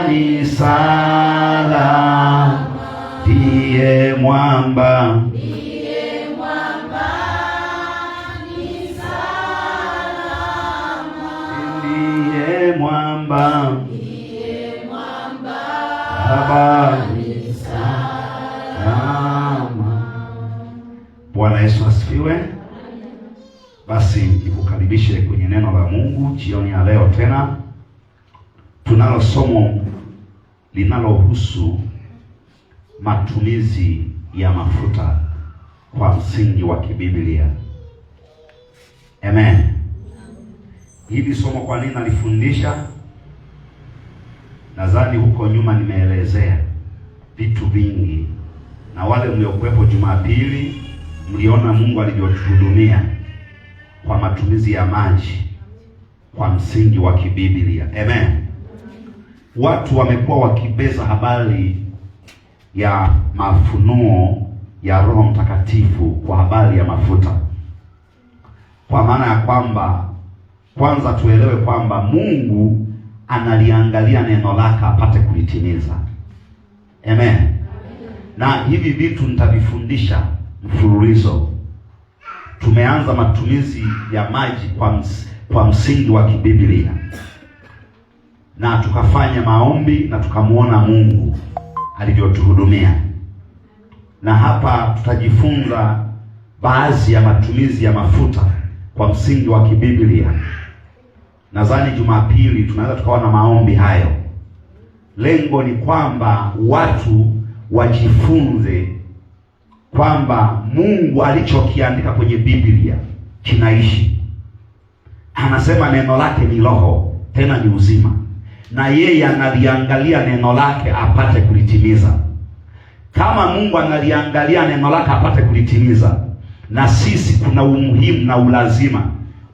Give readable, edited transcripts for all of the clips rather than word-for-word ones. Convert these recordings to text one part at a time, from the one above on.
ni salama, ndiye mwamba, Ndiye mwamba ni salama, ndiye mwamba, ndiye mwamba Baba ni salama. Bwana Yesu asifiwe. Basi nikukaribishe kwenye neno la Mungu jioni ya leo tena. Tunalo somo linalohusu matumizi ya mafuta kwa msingi wa kibiblia. Amen. Hili somo kwa nini nalifundisha? Nadhani huko nyuma nimeelezea vitu vingi, na wale mliokuwepo Jumapili mliona Mungu alivyotuhudumia kwa matumizi ya maji kwa msingi wa kibiblia. Amen. Watu wamekuwa wakibeza habari ya mafunuo ya Roho Mtakatifu kwa habari ya mafuta, kwa maana ya kwamba kwanza tuelewe kwamba Mungu analiangalia neno lake apate kulitimiza. Amen. Na hivi vitu nitavifundisha mfululizo. Tumeanza matumizi ya maji kwa msingi wa kibiblia, na tukafanya maombi na tukamwona Mungu alivyotuhudumia, na hapa tutajifunza baadhi ya matumizi ya mafuta kwa msingi wa kibiblia. Nadhani Jumapili tunaweza tukawa na maombi hayo. Lengo ni kwamba watu wajifunze kwamba Mungu alichokiandika kwenye Biblia kinaishi. Anasema neno lake ni roho tena ni uzima, na yeye analiangalia neno lake apate kulitimiza. Kama Mungu analiangalia neno lake apate kulitimiza, na sisi kuna umuhimu na ulazima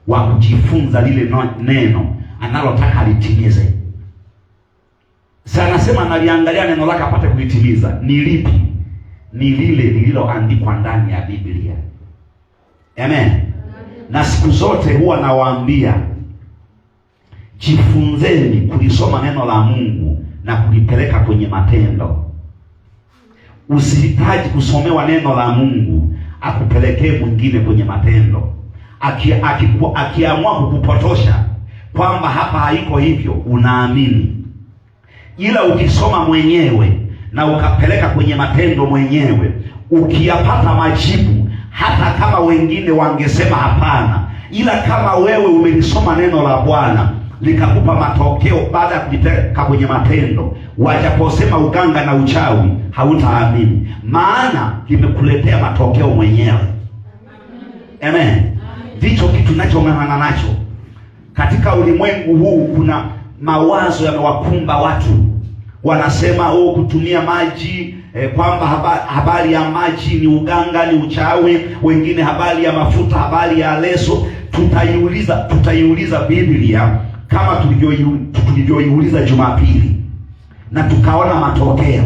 wa kujifunza lile neno analotaka alitimize. Sasa anasema analiangalia neno lake apate kulitimiza. Ni lipi? Ni lile lililoandikwa ndani ya Biblia. Amen. Na siku zote huwa nawaambia, jifunzeni kulisoma neno la Mungu na kulipeleka kwenye matendo. Usihitaji kusomewa neno la Mungu akupelekee mwingine kwenye matendo. Akiamua kukupotosha kwamba hapa haiko hivyo, unaamini. Ila ukisoma mwenyewe na ukapeleka kwenye matendo mwenyewe, ukiyapata majibu, hata kama wengine wangesema hapana, ila kama wewe umelisoma neno la Bwana likakupa matokeo baada ya kulipeleka kwenye matendo, wajaposema uganga na uchawi, hautaamini, maana limekuletea matokeo mwenyewe. Amen. Ndicho kitu ninachong'ang'ana nacho katika ulimwengu huu. Kuna mawazo yamewakumba watu, wanasema oh, kutumia maji kwamba habari ya maji ni uganga, ni uchawi. Wengine habari ya mafuta, habari ya leso. Tutaiuliza Biblia kama tulivyoiuliza Jumapili na tukaona matokeo.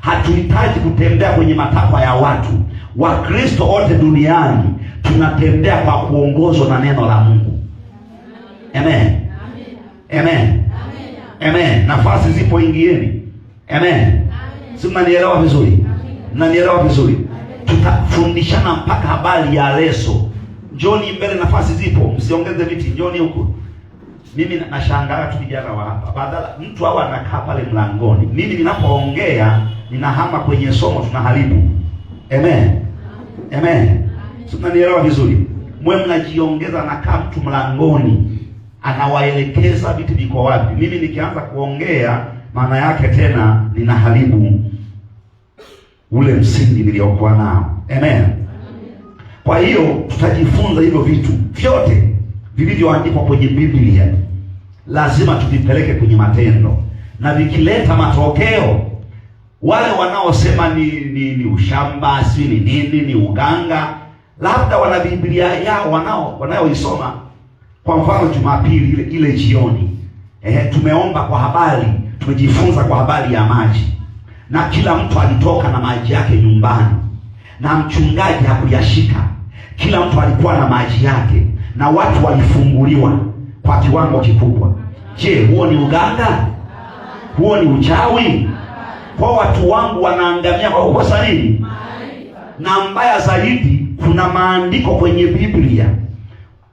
Hatuhitaji kutembea kwenye matakwa ya watu. Wakristo wote duniani tunatembea kwa kuongozwa na neno la Mungu. Amen. Amen. Amen. Nafasi zipo, ingieni. Amen. Si mnanielewa vizuri? Mnanielewa vizuri? Tutafundishana mpaka habari ya leso. Njoni mbele, nafasi zipo, msiongeze viti, njoni huku. Mimi nashangaa tu vijana wa hapa, badala mtu awe anakaa pale mlangoni, mimi ninapoongea ninahama kwenye somo, tunaharibu. Amen. Amen. Si mnanielewa vizuri? Mwe mnajiongeza, anakaa mtu mlangoni anawaelekeza viti viko wapi. Mimi nikianza kuongea, maana yake tena ninaharibu ule msingi niliokuwa nao. Amen. Kwa hiyo tutajifunza hivyo vitu vyote vilivyoandikwa kwenye Biblia, lazima tuvipeleke kwenye matendo, na vikileta matokeo, wale wanaosema ni ushamba, si ni nini, ni uganga, labda wana Biblia yao wanayoisoma. Kwa mfano Jumapili ile jioni, tumeomba kwa habari, tumejifunza kwa habari ya maji, na kila mtu alitoka na maji yake nyumbani, na mchungaji hakuyashika. Kila mtu alikuwa na maji yake, na watu walifunguliwa kwa kiwango kikubwa. Je, huo ni uganga? Huo ni uchawi? Kwa watu wangu wanaangamia kwa kukosa nini? Na mbaya zaidi, kuna maandiko kwenye Biblia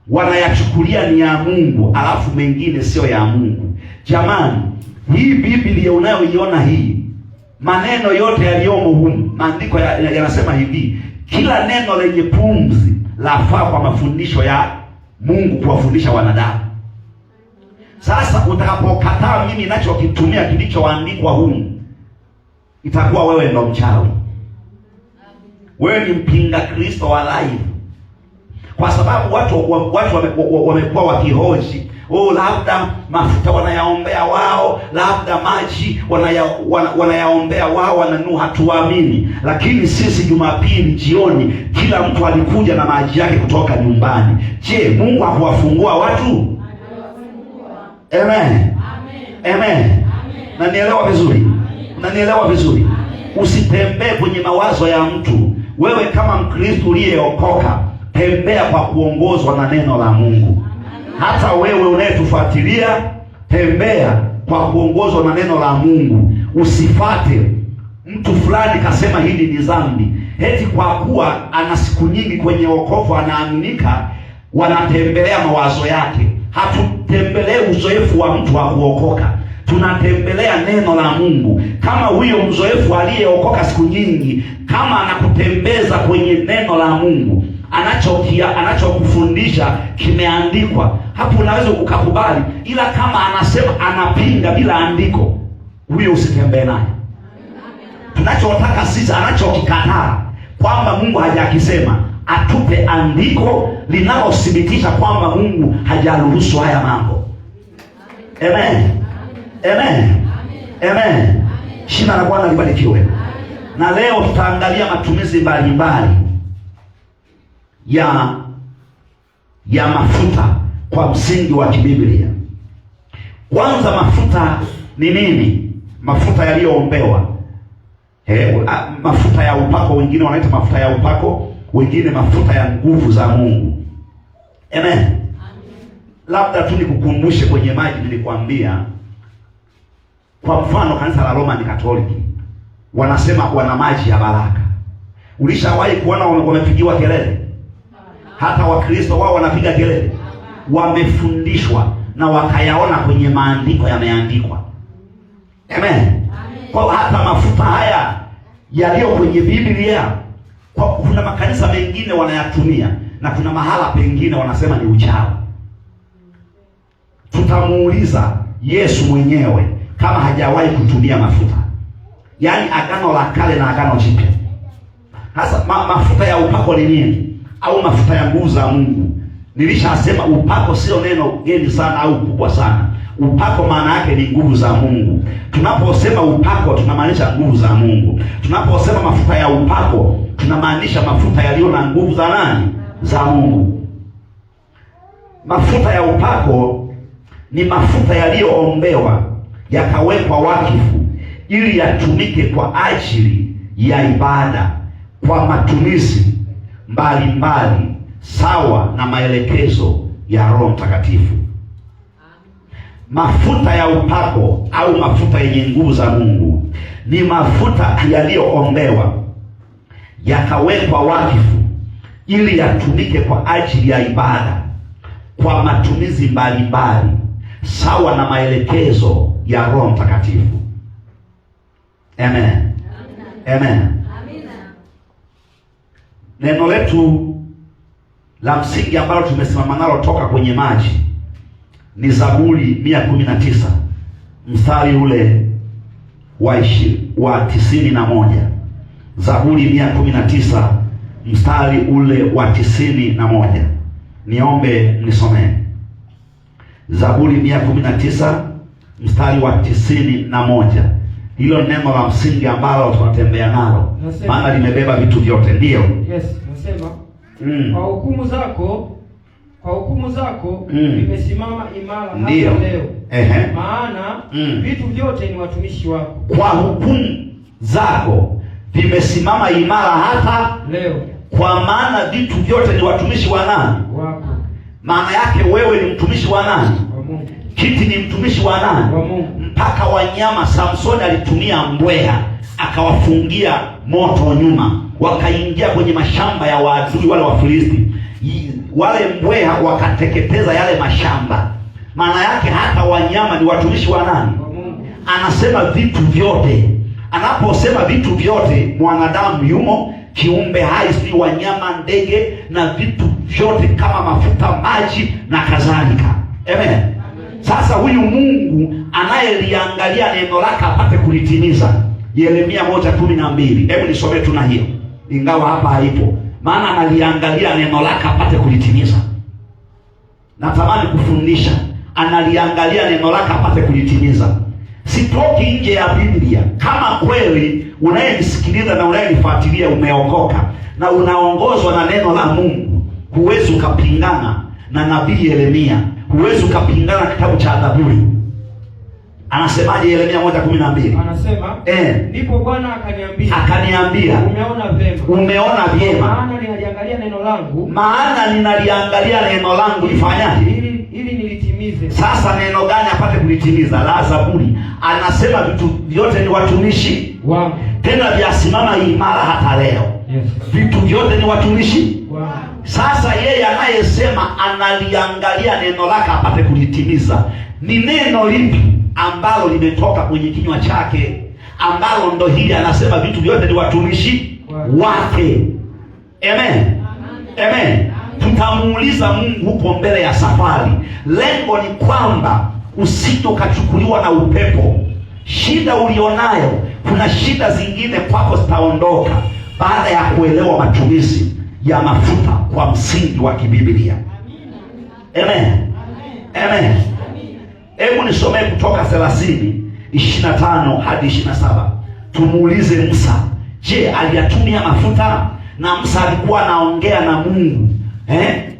wanayachukulia ni ya Mungu, alafu mengine sio ya Mungu. Jamani, hii Biblia unayoiona hii, maneno yote yaliyomo humu, maandiko yanasema hivi: kila neno lenye pumzi lafaa kwa mafundisho ya Mungu kuwafundisha wanadamu. Sasa utakapokataa mimi ninachokitumia kilichoandikwa humu, itakuwa wewe ndo mchawi, wewe ni mpinga Kristo wa live, kwa sababu watu wamekuwa wakihoji, oh, labda mafuta wanayaombea wao, labda maji wanayaombea wao, wananua, hatuamini. Lakini sisi Jumapili jioni kila mtu alikuja na maji yake kutoka nyumbani. Je, Mungu hakuwafungua watu? Amen. Amen. Nanielewa vizuri? Nanielewa vizuri? Usitembee kwenye mawazo ya mtu. Wewe kama Mkristo uliyeokoka, tembea kwa kuongozwa na neno la Mungu. Hata wewe unayetufuatilia, tembea kwa kuongozwa na neno la Mungu. Usifate mtu fulani kasema hili ni dhambi, eti kwa kuwa ana siku nyingi kwenye wokovu anaaminika, wanatembelea mawazo yake. Hatutembelee uzoefu wa mtu wa kuokoka, tunatembelea neno la Mungu. Kama huyo mzoefu aliyeokoka siku nyingi, kama anakutembeza kwenye neno la Mungu, anachokufundisha kimeandikwa, hapo unaweza ukakubali. Ila kama anasema anapinga bila andiko, huyo usitembee naye. Tunachotaka sisi, anachokikataa kwamba Mungu hajakisema, atupe andiko linalothibitisha kwamba Mungu hajaruhusu haya mambo. Amen. Amen. Amen. Jina la Bwana libarikiwe. Na leo tutaangalia matumizi mbalimbali ya mafuta kwa msingi wa kibiblia. Kwanza, mafuta ni nini? Mafuta yaliyoombewa. Mafuta ya upako, wengine wanaita mafuta ya upako, wengine mafuta ya nguvu za Mungu. Amen. Amen. Labda tu nikukumbushe kwenye maji nilikwambia, kwa mfano kanisa la Roma ni Katoliki wanasema wana maji ya baraka. Ulishawahi kuona wamepigiwa kelele? Hata Wakristo wao wanapiga kelele. Wamefundishwa na wakayaona kwenye maandiko yameandikwa. Amen. Kwa hata mafuta haya yaliyo kwenye Biblia, kwa kuna makanisa mengine wanayatumia na kuna mahala pengine wanasema ni uchawi. Tutamuuliza Yesu mwenyewe kama hajawahi kutumia mafuta, yaani Agano la Kale na Agano Jipya. Hasa mafuta ya upako ni nini? Au mafuta ya nguvu za Mungu? Nilishasema upako sio neno geni sana au kubwa sana. Upako maana yake ni nguvu za Mungu. Tunaposema upako tunamaanisha nguvu za Mungu. Tunaposema mafuta ya upako tunamaanisha mafuta yaliyo na nguvu za nani? Za Mungu. Mafuta ya upako ni mafuta yaliyoombewa yakawekwa wakifu ili yatumike kwa ajili ya ibada kwa matumizi mbalimbali sawa na maelekezo ya Roho Mtakatifu. Mafuta ya upako au mafuta yenye nguvu za Mungu ni mafuta yaliyoombewa yakawekwa wakifu ili yatumike kwa ajili ya ibada kwa matumizi mbalimbali sawa na maelekezo ya Roho Mtakatifu. Amen. Amen. Amen. Neno letu la msingi ambalo tumesimama nalo toka kwenye maji ni Zaburi 119 mstari ule wa 91. Zaburi 119 mstari ule wa 91. Niombe mnisomee Zaburi 119 mstari wa 91. Hilo neno la msingi ambalo tunatembea nalo, maana limebeba vitu vyote. Ndiyo. Yes, nasema kwa hukumu zako vimesimama imara hata leo. Ehe. Maana vitu vyote ni watumishi wako. Kwa hukumu zako vimesimama imara hata leo. Kwa maana vitu vyote ni watumishi wa nani? Wako. Maana yake wewe ni mtumishi wa nani? Wa Mungu. Kiti ni mtumishi wa nani? Wa Mungu. Mpaka wanyama, Samsoni alitumia mbweha akawafungia moto nyuma, wakaingia kwenye mashamba ya waadui wale Wafilisti, wale mbweha wakateketeza yale mashamba. Maana yake hata wanyama ni watumishi wa nani? Anasema vitu vyote. Anaposema vitu vyote, mwanadamu yumo, kiumbe hai, si wanyama, ndege na vitu vyote kama mafuta, maji na kadhalika. Amen. Sasa huyu Mungu anayeliangalia neno lake apate kulitimiza, Yeremia 1:12. Hebu nisomee tu na hiyo, ingawa hapa haipo, maana analiangalia neno lake apate kulitimiza. Natamani kufundisha, analiangalia neno lake apate kulitimiza. Sitoki nje ya Biblia. Kama kweli unayenisikiliza na unayenifuatilia umeokoka na unaongozwa na neno la Mungu, huwezi ukapingana na nabii Yeremia, huwezi ukapingana na kitabu cha Zaburi. Anasemaje Yeremia 1:12? Anasema, ndipo Bwana akaniambia, Akaniambia, umeona vyema, umeona vyema, maana ninaliangalia neno langu, maana ninaliangalia neno langu lifanyaje? ili nilitimize. Sasa neno gani apate kulitimiza? La Zaburi. Anasema vitu vyote ni watumishi wangu, tena vyasimama imara hata leo. Yes. Vitu vyote ni watumishi wangu. Sasa yeye anayesema analiangalia neno lake apate kulitimiza, ni neno lipi ambalo limetoka kwenye kinywa chake, ambalo ndo hili anasema vitu vyote ni watumishi wake? Amen. Amen. Tutamuuliza Mungu huko mbele ya safari. Lengo ni kwamba usije ukachukuliwa na upepo. Shida ulionayo, kuna shida zingine kwako zitaondoka baada ya kuelewa matumizi ya mafuta kwa msingi wa kibiblia. Amen. Amen. Hebu nisomee Kutoka 30:25 hadi 27. Tumuulize Musa, je, aliyatumia mafuta? Na Musa alikuwa anaongea na Mungu.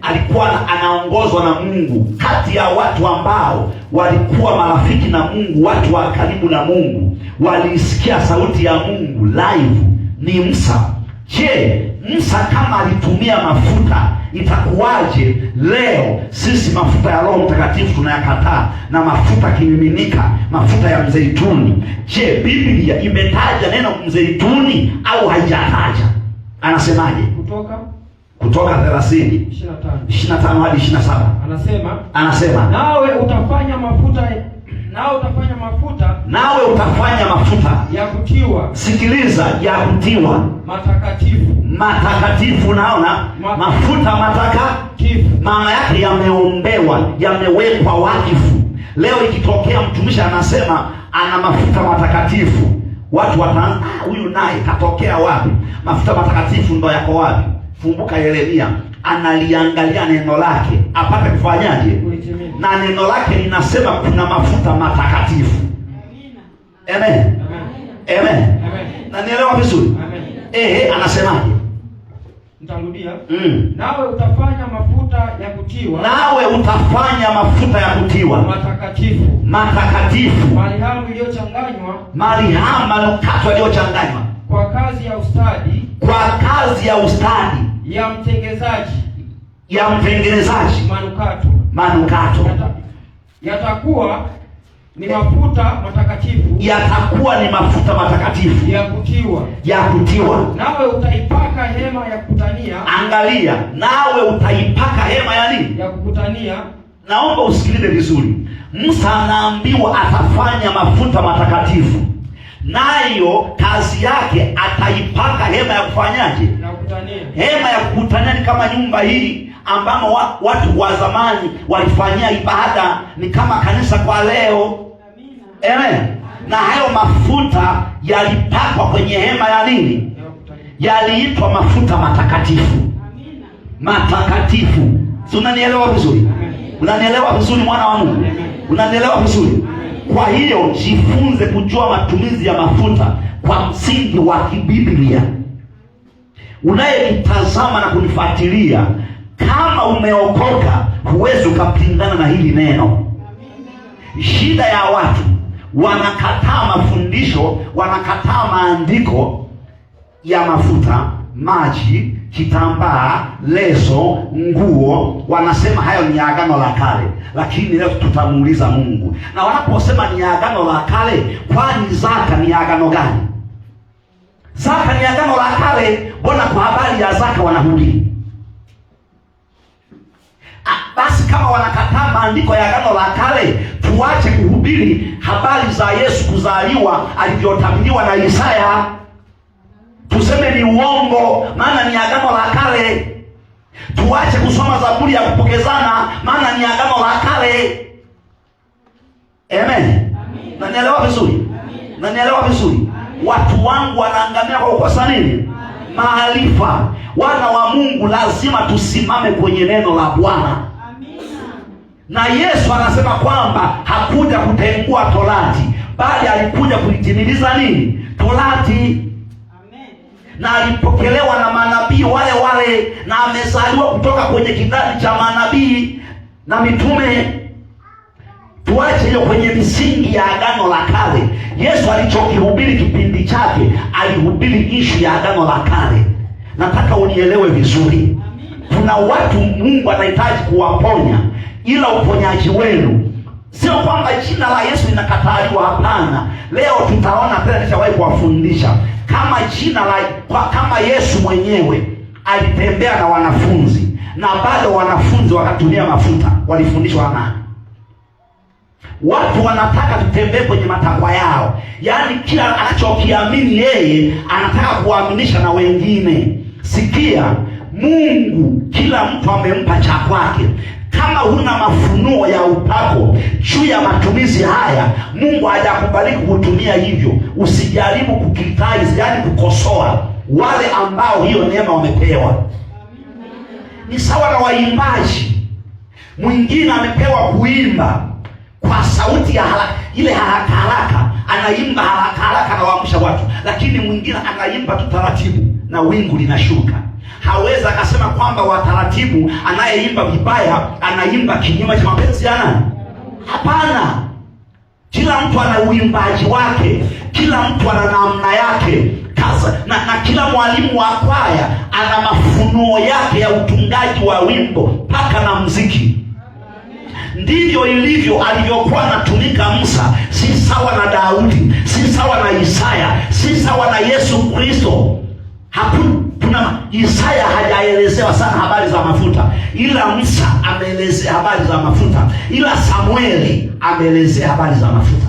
Alikuwa anaongozwa na Mungu. Kati ya watu ambao walikuwa marafiki na Mungu, watu wa karibu na Mungu, walisikia sauti ya Mungu live ni Musa. Je, Musa kama alitumia mafuta, itakuwaje leo sisi mafuta ya Roho Mtakatifu tunayakataa, na mafuta kimiminika, mafuta ya mzeituni? Je, Biblia imetaja neno mzeituni au haijataja? Anasemaje? Kutoka 30:25 hadi 27. Anasema, nawe utafanya mafuta, nawe utafanya mafuta ya kutiwa. Sikiliza, ya kutiwa matakatifu. Matakatifu, naona mafuta matakatifu, maana yake yameombewa, yamewekwa wakifu. Leo ikitokea mtumishi anasema ana mafuta matakatifu, watu wataanza, huyu naye katokea wapi? Mafuta matakatifu ndo yako wapi? Fumbuka Yeremia, analiangalia neno lake apate kufanyaje? Na neno lake linasema kuna mafuta matakatifu. Amen. Amen. Amen. Na nielewa vizuri? Amen. Anasemaje? Nitarudia. Nawe utafanya mafuta ya kutiwa. Nawe utafanya mafuta ya kutiwa. Matakatifu. Matakatifu. Marihamu iliyochanganywa. Marihamu manukato yaliyochanganywa. Kwa kazi ya ustadi. Kwa kazi ya ustadi. Ya mtengenezaji. Ya mtengenezaji. Manukato. Manukato. Yatakuwa ni mafuta matakatifu. Yatakuwa ni mafuta matakatifu. Ya kutiwa. Ya kutiwa. Nawe utaipaka hema ya kukutania. Angalia, nawe utaipaka hema ya nini? Ya kukutania. Naomba usikilize vizuri. Musa anaambiwa atafanya mafuta matakatifu, nayo kazi yake ataipaka hema ya kufanyaje? Ya kukutania. Hema ya kukutania ni kama nyumba hii ambamo watu wa zamani walifanyia ibada, ni kama kanisa kwa leo. Amen. Na hayo mafuta yalipakwa kwenye hema ya nini? Yaliitwa mafuta matakatifu. Matakatifu. Si unanielewa vizuri? Unanielewa vizuri mwana wa Mungu? Unanielewa vizuri? Kwa hiyo jifunze kujua matumizi ya mafuta kwa msingi wa kibiblia. Unayenitazama na kunifuatilia, kama umeokoka huwezi ukapingana na hili neno. Shida ya watu wanakataa mafundisho, wanakataa maandiko ya mafuta, maji, Kitambaa, leso, nguo, wanasema hayo ni agano la kale, lakini leo tutamuuliza Mungu. Na wanaposema ni agano la kale, kwani zaka ni agano gani? Zaka ni agano la kale, mbona kwa habari ya zaka wanahubiri? Basi kama wanakataa maandiko ya agano la kale, tuache kuhubiri habari za Yesu kuzaliwa alivyotabiriwa na Isaya. Tuseme ni uongo, maana ni agano la kale. Tuache kusoma Zaburi ya kupokezana, maana ni agano la kale. Amen. Nanielewa vizuri? Nanielewa vizuri? Watu wangu wanaangamia kwa kukosa nini? Maarifa. Wana wa Mungu lazima tusimame kwenye neno la Bwana. Na Yesu anasema kwamba hakuja kutengua torati, bali alikuja kuitimiliza nini? Torati. Na alipokelewa na manabii wale wale, na amezaliwa kutoka kwenye kizazi cha manabii na mitume. Tuache hiyo kwenye misingi ya agano la kale. Yesu alichokihubiri kipindi chake, alihubiri ishu ya agano la kale. Nataka unielewe vizuri. Kuna watu Mungu anahitaji kuwaponya, ila uponyaji wenu sio kwamba jina la Yesu linakataliwa. Hapana. Leo tutaona tena, nishawahi kuwafundisha kama jina la kama Yesu mwenyewe alitembea na wanafunzi na bado wanafunzi wakatumia mafuta, walifundishwa na nani? Watu wanataka tutembee kwenye matakwa yao, yaani kila anachokiamini yeye anataka kuaminisha na wengine. Sikia, Mungu kila mtu amempa cha kwake. Kama huna mafunuo ya upako juu ya matumizi haya, Mungu hajakubariki kutumia hivyo. Usijaribu kukritaize, yaani kukosoa wale ambao hiyo neema wamepewa. Ni sawa na waimbaji. Mwingine amepewa kuimba kwa sauti ya haraka, ile haraka haraka, anaimba haraka haraka anawaamsha watu, lakini mwingine anaimba tu taratibu na wingu linashuka. Hawezi akasema kwamba wa taratibu anayeimba vibaya anaimba kinyume cha mapenzi ya nani? Hapana. Kila mtu ana uimbaji wake, kila mtu ana namna yake kaza, na kila mwalimu wa kwaya ana mafunuo yake ya utungaji wa wimbo mpaka na mziki. Ndivyo ilivyo alivyokuwa anatumika Musa, si sawa na Daudi, si sawa na Isaya, si sawa na Yesu Kristo. Hakuna Isaya hajaelezewa sana habari za mafuta, ila Musa ameelezea habari za mafuta, ila Samueli ameelezea habari za mafuta.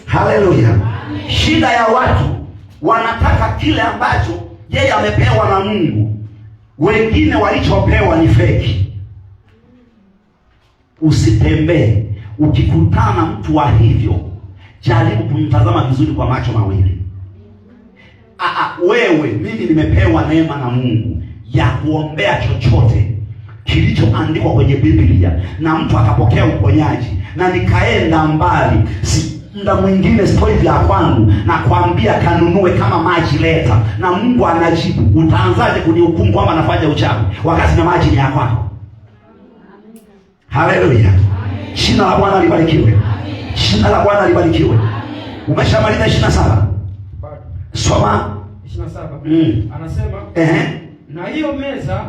Haleluya! Shida ya watu wanataka kile ambacho yeye amepewa na Mungu, wengine walichopewa ni feki. Usitembee ukikutana mtu wa hivyo, jaribu kumtazama vizuri kwa macho mawili. Wewe, mimi nimepewa neema na Mungu ya kuombea chochote kilichoandikwa kwenye Biblia na mtu akapokea uponyaji, na nikaenda mbali, si muda mwingine sitoi vya kwangu na kuambia kanunue kama maji leta, na Mungu anajibu. Utaanzaje kunihukumu kwamba nafanya uchawi wakati na maji ni ya kwako? Haleluya! Jina la Bwana libarikiwe. Jina la Bwana libarikiwe. Umeshamaliza 27? Soma 27. Anasema na hiyo meza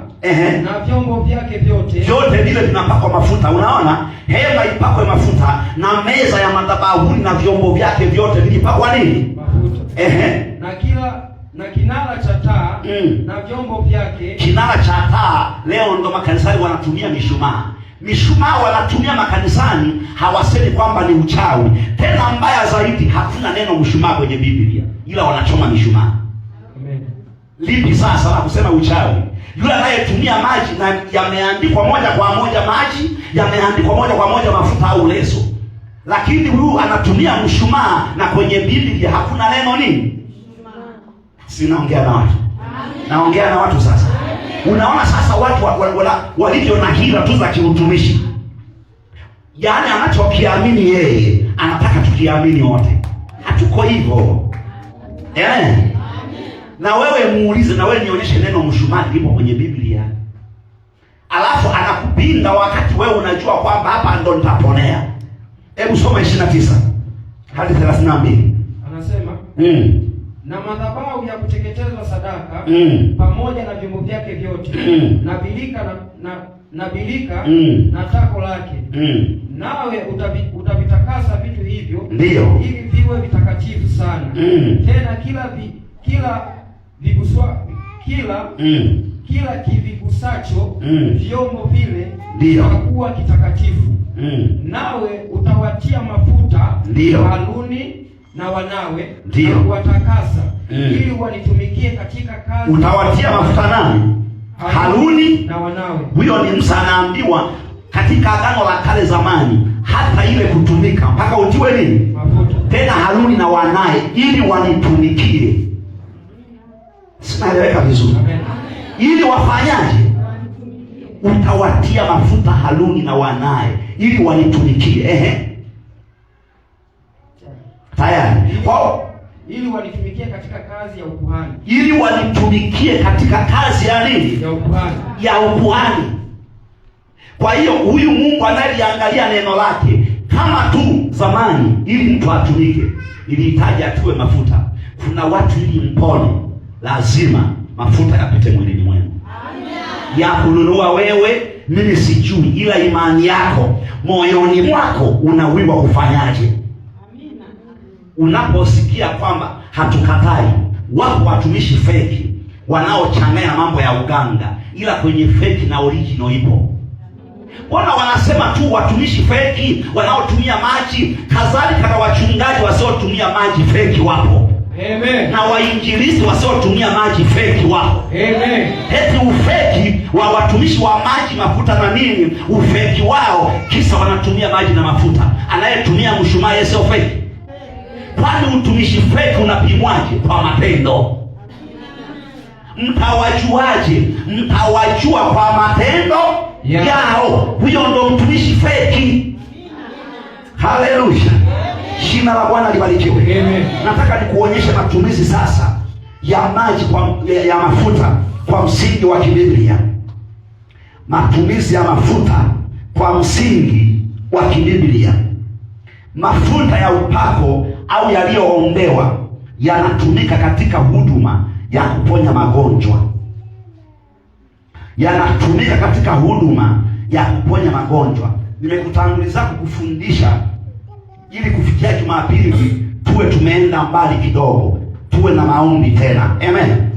na vyombo vyake vyote, vyote vile vinapakwa mafuta. Unaona, hema ipakwe mafuta na meza ya madhabahuni na vyombo vyake vyote vilipakwa nini? Mafuta. Na kinara cha taa na vyombo vyake. Kinara cha taa leo ndo makanisani wanatumia mishumaa. Mishumaa wanatumia makanisani, hawasemi kwamba ni uchawi. Tena mbaya zaidi, hakuna neno mshumaa kwenye Biblia, ila wanachoma mishumaa. Amen. Lipi sasa la kusema uchawi? Yule anayetumia maji na yameandikwa moja kwa moja maji, yameandikwa moja kwa moja mafuta au leso, lakini huyu anatumia mshumaa na kwenye Biblia hakuna neno nini? Sinaongea na watu. Naongea na watu sasa. Unaona sasa watu walivyo na hila tu za kiutumishi. Yaani anachokiamini yeye anataka tukiamini wote. Hatuko hivyo. Na wewe muulize, na wewe nionyeshe neno mshumaa lipo kwenye Biblia. Alafu anakupinda wakati wewe unajua kwamba hapa ndo nitaponea. Hebu soma 29 hadi 32. Anasema, Na madhabahu ya kuteketezwa sadaka pamoja na vyombo vyake vyote na bilika na bilika na tako lake. Nawe utavitakasa vitu hivyo, Ndiyo. ili viwe vitakatifu sana. Tena kila viguswa kila kila kivigusacho vyombo vile Ndiyo. kitakuwa kitakatifu. Nawe utawatia mafuta Ndiyo. Haruni na wanawe Ndiyo. na kuwatakasa ili wanitumikie katika kazi. Utawatia mafuta nani? Haruni na wanawe. Huyo ni Musa anaambiwa katika Agano la Kale zamani, hata ile kutumika mpaka utiwe nini? Mafuta. Tena Haruni na wanaye ili wanitumikie. Sinaeleweka vizuri? Amen. Ili wafanyaje? Utawatia mafuta Haruni na wanaye ili wanitumikie. Ehe. Tayari. Kwa Ili wanitumikie katika kazi ya ukuhani. Ili wanitumikie katika kazi ya nini? Ya ukuhani. Ya ukuhani. Kwa hiyo huyu Mungu anayeliangalia neno lake, kama tu zamani ili mtu atumike ilihitaji atiwe mafuta. Kuna watu ili mpone lazima mafuta yapite mwilini mwenu. Amen. Ya kununua wewe mimi sijui, ila imani yako moyoni mwako unawiwa kufanyaje? Amina. Unaposikia kwamba hatukatai, wapo watumishi feki wanaochanganya mambo ya uganga, ila kwenye feki na original ipo. Mbona wanasema tu watumishi feki wanaotumia maji, kadhalika na wachungaji wasiotumia maji feki wapo. Amen. Na wainjilisti wasiotumia maji feki wapo. Amen. Eti ufeki wa watumishi wa maji, mafuta na nini, ufeki wao kisa wanatumia maji na mafuta. Anayetumia mshumaa yeye sio feki? Kwani utumishi feki unapimwaje? Kwa matendo. Mtawajuaje? Mtawajua kwa matendo yao. Huyo ndo mtumishi feki. Haleluya. Jina la Bwana libarikiwe. Amen. Nataka nikuonyeshe matumizi sasa ya maji ya mafuta kwa msingi wa kibiblia. Matumizi ya mafuta kwa msingi wa kibiblia. Mafuta ya upako au yaliyoombewa yanatumika katika huduma ya kuponya magonjwa. Yanatumika katika huduma ya kuponya magonjwa. Nimekutanguliza kukufundisha ili kufikia Jumapili tuwe tumeenda mbali kidogo, tuwe na maombi tena. Amen.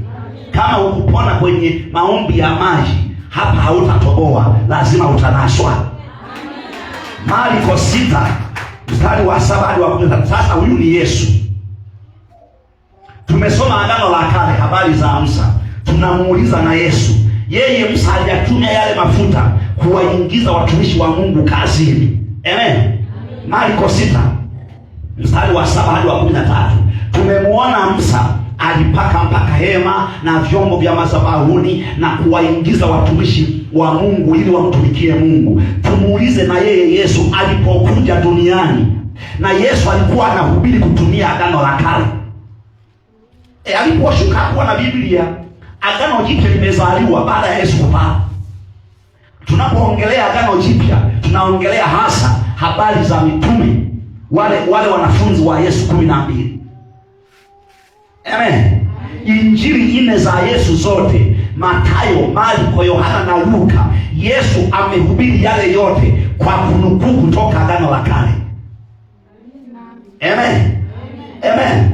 Kama hukupona kwenye maombi ya maji, hapa hautatoboa, lazima utanaswa. Marko 6 mstari wa 7 hadi wa 13. Sasa huyu ni Yesu. Tumesoma Agano la Kale, habari za Musa. Tunamuuliza na Yesu, yeye Musa hajatumia yale mafuta kuwaingiza watumishi wa Mungu kazini. Amen. Marko 6 mstari wa 7 hadi wa 13. Tumemuona Musa alipaka mpaka hema na vyombo vya madhabahuni na kuwaingiza watumishi wa Mungu ili wamtumikie Mungu. Tumuulize na yeye Yesu alipokuja duniani, na Yesu alikuwa anahubiri kutumia Agano la Kale. Aliposhuka hakuwa na Biblia. Agano Jipya limezaliwa baada ya Yesu kupaa. Tunapoongelea Agano Jipya tunaongelea hasa habari za mitume, wale wanafunzi wa Yesu 12. Amen. Injili 4 za Yesu zote, Mathayo, Marko, Yohana na Luka, Yesu amehubiri yale yote kwa kunukuu kutoka Agano la Kale. Amen. Amen.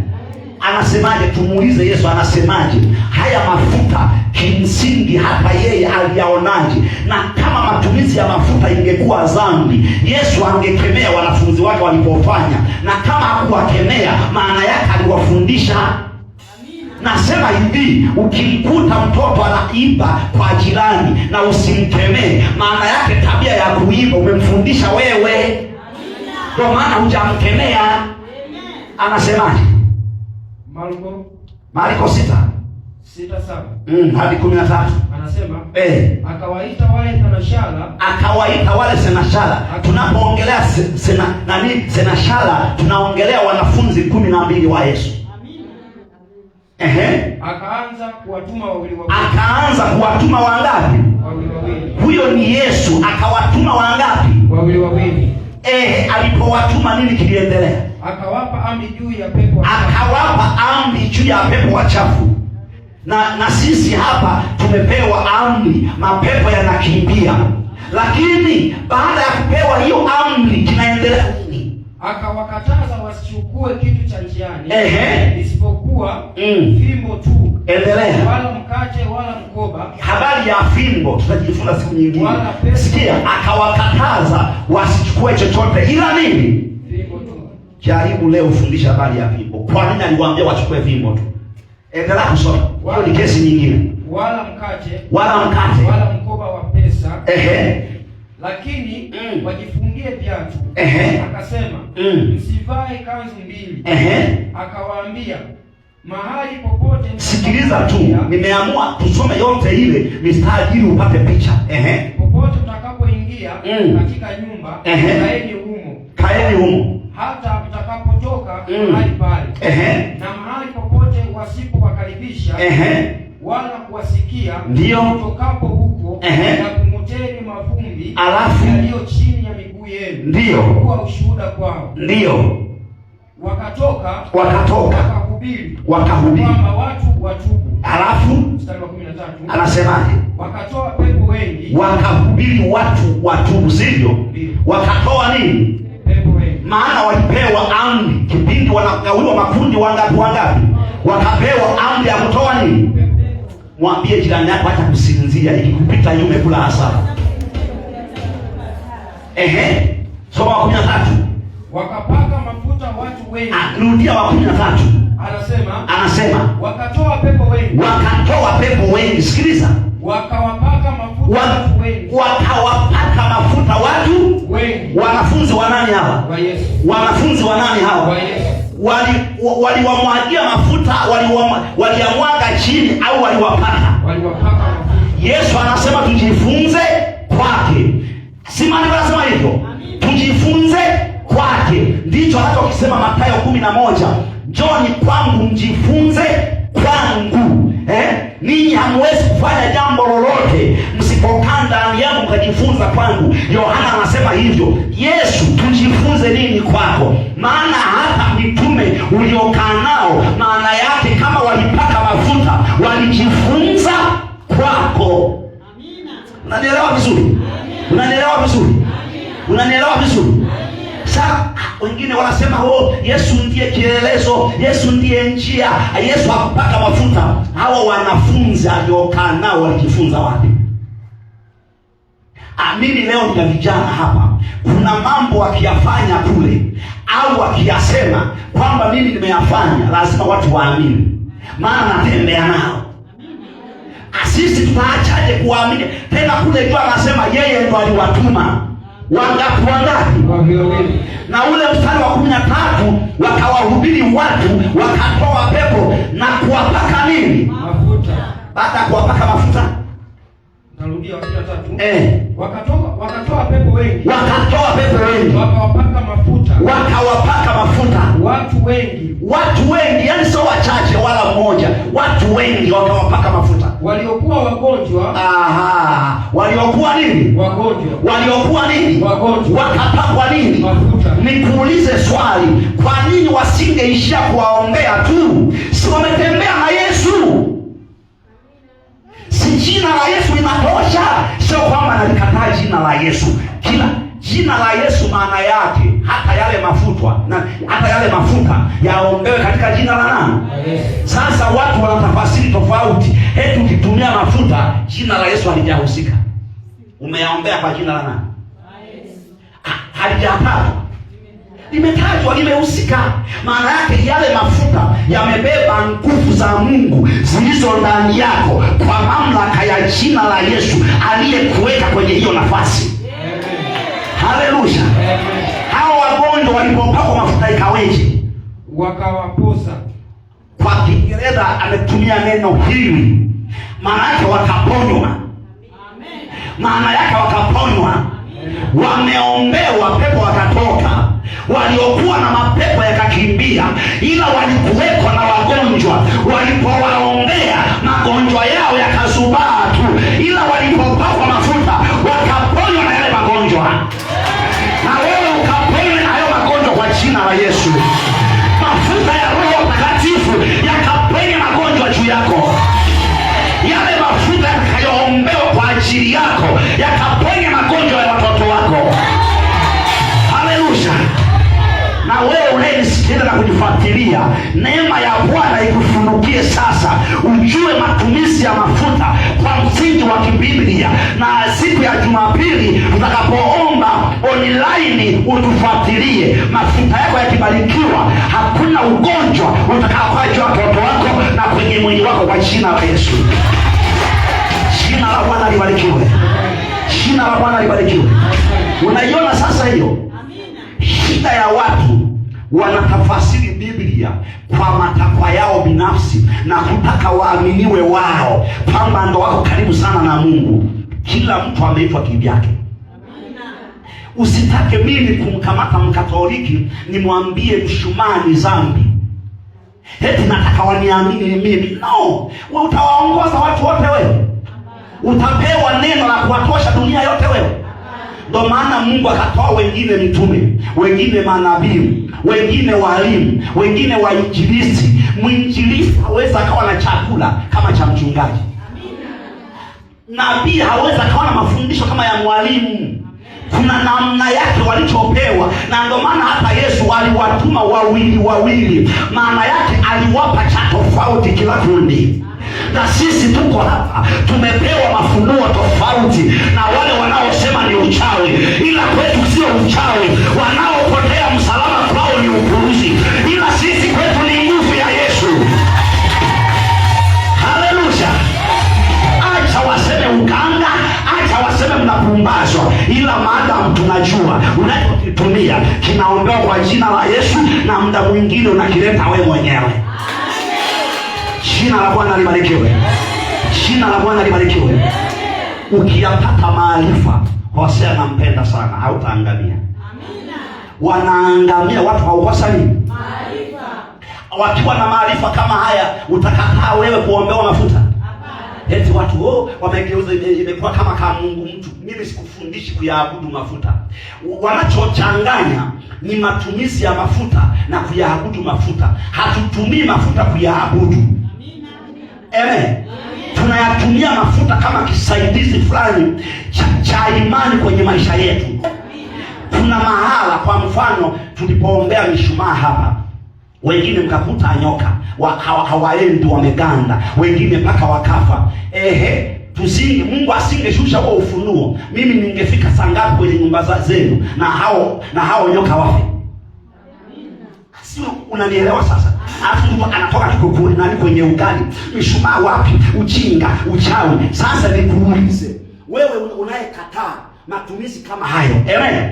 Anasemaje? Tumuulize Yesu anasemaje? Haya mafuta kimsingi hata yeye aliyaonaje? Na kama matumizi ya mafuta ingekuwa dhambi, Yesu angekemea wanafunzi wake walipofanya. Na kama hakuwakemea, maana yake aliwafundisha. Nasema hivi, ukimkuta mtoto anaiba kwa jirani na usimkemee, maana yake tabia ya kuiba umemfundisha wewe. Kwa maana hujamkemea. Anasemaje? Marko 6:7 hadi 13. Anasema, akawaita wale thenashara. Akawaita wale thenashara. Tunapoongelea thenashara, tunaongelea wanafunzi 12 wa Yesu. Ehe. Akaanza kuwatuma wawili wawili. Akaanza kuwatuma wangapi? Wawili wawili. Huyo ni Yesu, akawatuma wangapi? Wawili wawili. Alipowatuma nini kiliendelea? Akawapa amri juu ya pepo wachafu. Akawapa amri juu ya pepo wachafu. Na sisi hapa tumepewa amri, mapepo yanakimbia. Lakini baada ya kupewa hiyo amri kinaendelea nini? Akawakataza wasichukue kitu cha njiani, isipokuwa fimbo tu. Endelea. Wala mkate wala mkoba. Habari ya fimbo tutajifunza siku nyingine. Sikia, akawakataza wasichukue chochote ila nini? Fimbo tu. Jaribu leo ufundisha habari ya fimbo. Kwa nini aliwaambia wachukue fimbo tu? Endelea kusoma. Hiyo ni kesi nyingine. Wala mkate, wala mkate, wala mkoba wa pesa. Lakini wajifungie viatu. Akasema, msivae kanzu mbili. Akawaambia, mahali popote. Sikiliza tu, nimeamua tusome yote ile mistari ili upate picha. Popote mtakapoingia katika nyumba, kaeni humo. Kaeni humo. Hata mtakapotoka mahali pale. Na mahali popote wasipowakaribisha wala kuwasikia, mtokapo huko na kung'uteni mavumbi alafu yaliyo chini ya miguu yenu, ndio kuwa ushuhuda kwao. Ndio. Wakatoka wakahubiri kwamba watu watubu. Alafu mstari wa 13 anasemaje? Wakatoa pepo wengi, wakahubiri watu watubu, sivyo? Wakatoa nini? Pepo wengi. Maana walipewa amri kipindi wanagawiwa makundi wangapi wangapi, wakapewa amri ya kutoa nini? Mwambie jirani yako acha kusinzia, ikikupita hiyo umekula hasara. Soma wa 13. Wakapaka mafuta watu wengi. Rudia wa 13. Anasema wakatoa pepo wengi. Wakatoa pepo wengi. Sikiliza. Wakawapaka mafuta watu wengi. Wakawapaka mafuta watu wengi. Wanafunzi wa nani hawa? Wa Yesu. Wanafunzi wa nani hawa? Wa Yesu. Waliwamwagia mafuta, waliamwaga chini au waliwapaka? Waliwapaka mafuta. Yesu anasema tujifunze kwake. Si maandiko yanasema hivyo? Tujifunze kwake. Ndicho anachokisema Mathayo 11. Njoni kwangu mjifunze kwangu. Ninyi hamwezi kufanya jambo lolote msipokaa ndani yangu mkajifunza kwangu. Yohana anasema hivyo. Yesu, tujifunze nini kwako? Maana hata mitume uliokaa nao, maana yake kama walipaka mafuta, walijifunza kwako. Amina. Unanielewa vizuri? Unanielewa vizuri? Unanielewa vizuri? Sasa wengine wanasema oh, Yesu ndiye kielelezo, Yesu ndiye njia, Yesu hakupaka mafuta. Hawa wanafunzi aliokaa nao walijifunza wapi? Mimi leo nina vijana hapa, kuna mambo wakiyafanya kule au wakiyasema kwamba mimi nimeyafanya, lazima watu waamini, maana natembea nao. Sisi tutaachaje kuamini? Tena kule juu anasema yeye ndo aliwatuma. Wangapi wangapi? Na ule mstari wa 13 wakawahubiri watu, wakatoa pepo na kuwapaka nini? Mafuta. Baada ya kuwapaka mafuta, narudia 13. Wakatoa pepo wengi. Wakatoa pepo wengi. Wakawapaka mafuta. Wakawapaka mafuta. Watu wengi. Watu wengi, yani sio wachache wala mmoja. Watu wengi wakawapaka mafuta. Waliokuwa wagonjwa. Aha, waliokuwa nini? Wagonjwa. Waliokuwa nini? Wagonjwa. Wakapakwa nini? Mafuta. Nikuulize swali, kwa nini wasingeishia kuwaombea tu? Si wametembea na Yesu? Si jina la Yesu linatosha? Sio kwamba nalikataa jina la Yesu. Kila jina la Yesu maana yake hata yale mafuta na hata yale mafuta yaombewe katika jina la nani? Sasa watu wanatafasiri tofauti. Eti ukitumia mafuta jina la Yesu halijahusika. Umeyaombea kwa jina la nani? Halijatajwa. Limetajwa, limehusika. Maana yake yale mafuta yamebeba nguvu za Mungu zilizo ndani yako kwa mamlaka ya jina la Yesu aliyekuweka kwenye hiyo nafasi. Haleluya. Hao wagonjwa walipopakwa mafuta ikaweje? Wakawapoza. Kwa Kiingereza ametumia neno hili. Maana yake wakaponywa. Amen. Maana yake wakaponywa. Wameombewa pepo wakatoka. Waliokuwa na mapepo yakakimbia, ila walikuweko na wagonjwa. Walipowaombea magonjwa yao yakazubaa tu, ila walipopakwa mafuta wakaponywa na yale magonjwa. Na wewe ukaponywa na hayo magonjwa kwa jina la Yesu. unayetufuatilia, neema ya Bwana ikufunukie sasa, ujue matumizi ya mafuta kwa msingi wa kibiblia. Na siku ya Jumapili tutakapoomba online, utufuatilie. Mafuta yako yakibarikiwa, hakuna ugonjwa utakaokaa juu ya watoto wako na kwenye mwili wako, kwa jina la Yesu. Jina la Bwana libarikiwe. Jina la Bwana libarikiwe. Unaiona sasa hiyo shida ya watu wanatafasiri Biblia kwa matakwa yao binafsi na kutaka waaminiwe wao kwamba ndo wako karibu sana na Mungu. Kila mtu ameitwa kivyake. Usitake mimi kumkamata Mkatoliki nimwambie mshumaa ni dhambi, eti nataka waniamini mimi. No, wewe utawaongoza watu wote wewe? Utapewa neno la kuwatosha dunia yote wewe? Ndo maana Mungu akatoa wengine mitume, wengine manabii, wengine walimu, wengine wainjilisti. Mwinjilisti hawezi akawa na chakula kama cha mchungaji. Nabii hawezi akawa na mafundisho kama ya mwalimu. Kuna namna yake walichopewa, na ndo maana hata Yesu aliwatuma wawili wawili, maana yake aliwapa cha tofauti kila kundi. Na sisi tuko hapa tumepewa mafunuo tofauti na wale wanaosema ni uchawi, ila kwetu sio uchawi. Wanaopotea msalaba kwao ni upuuzi, ila sisi kwetu ni nguvu ya Yesu. Haleluya! Acha waseme uganga, acha waseme mnapumbazwa, ila maadamu tunajua unachokitumia kinaombewa kwa jina la Yesu, na muda mwingine unakileta we mwenyewe. Jina la Bwana libarikiwe. Jina la Bwana libarikiwe. Ukiyapata maarifa, Hosea nampenda sana, hautaangamia. Wanaangamia watu haukosa nini? Maarifa. Wakiwa na maarifa kama haya, utakataa wewe kuombewa mafuta? Eti watu wamegeuza, imekuwa kama kama Mungu mtu. Mimi sikufundishi kuyaabudu mafuta. Wanachochanganya ni matumizi ya mafuta na kuyaabudu mafuta. Hatutumii mafuta kuyaabudu. Amen. Tunayatumia mafuta kama kisaidizi fulani cha imani kwenye maisha yetu. Kuna mahala, kwa mfano, tulipoombea mishumaa hapa, wengine mkakuta nyoka hawaendi, wameganda, wengine mpaka wakafa. Ehe, tusinge, Mungu asingeshusha huo ufunuo, mimi ningefika saa ngapi kwenye nyumba zenu na hao nyoka wafe? Sio, unanielewa sasa? Alafu mtu anatoka kikukuri nani kwenye ugali, mishumaa wapi? Ujinga, uchawi. Sasa nikuulize wewe unayekataa matumizi kama hayo, amen.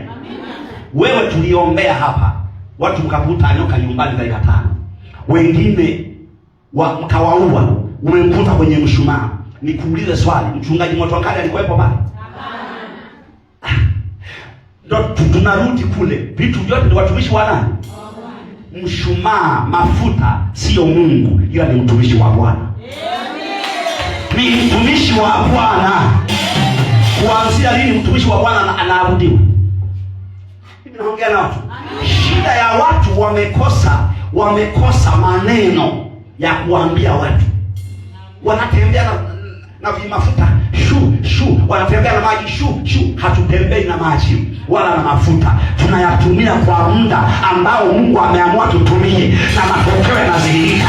Wewe tuliombea hapa watu mkakuta nyoka nyumbani dakika 5, wengine mkawaua, umemkuta kwenye mshumaa. Nikuulize swali, mchungaji Motokali alikuwepo pale? Ndio tunarudi kule, vitu vyote ni watumishi wa nani? Mshumaa, mafuta sio Mungu, ila ni mtumishi wa Bwana. Ni mtumishi wa Bwana. Kuanzia lini mtumishi wa Bwana anaabudiwa? Mimi naongea na watu. Shida ya watu wamekosa maneno ya kuambia watu. Wanatembea na vimafuta shu shu, wanatembea na maji shu shu. Hatutembei na maji wala na mafuta, tunayatumia kwa muda ambao Mungu ameamua tutumie, na matokeo yanadhihirika.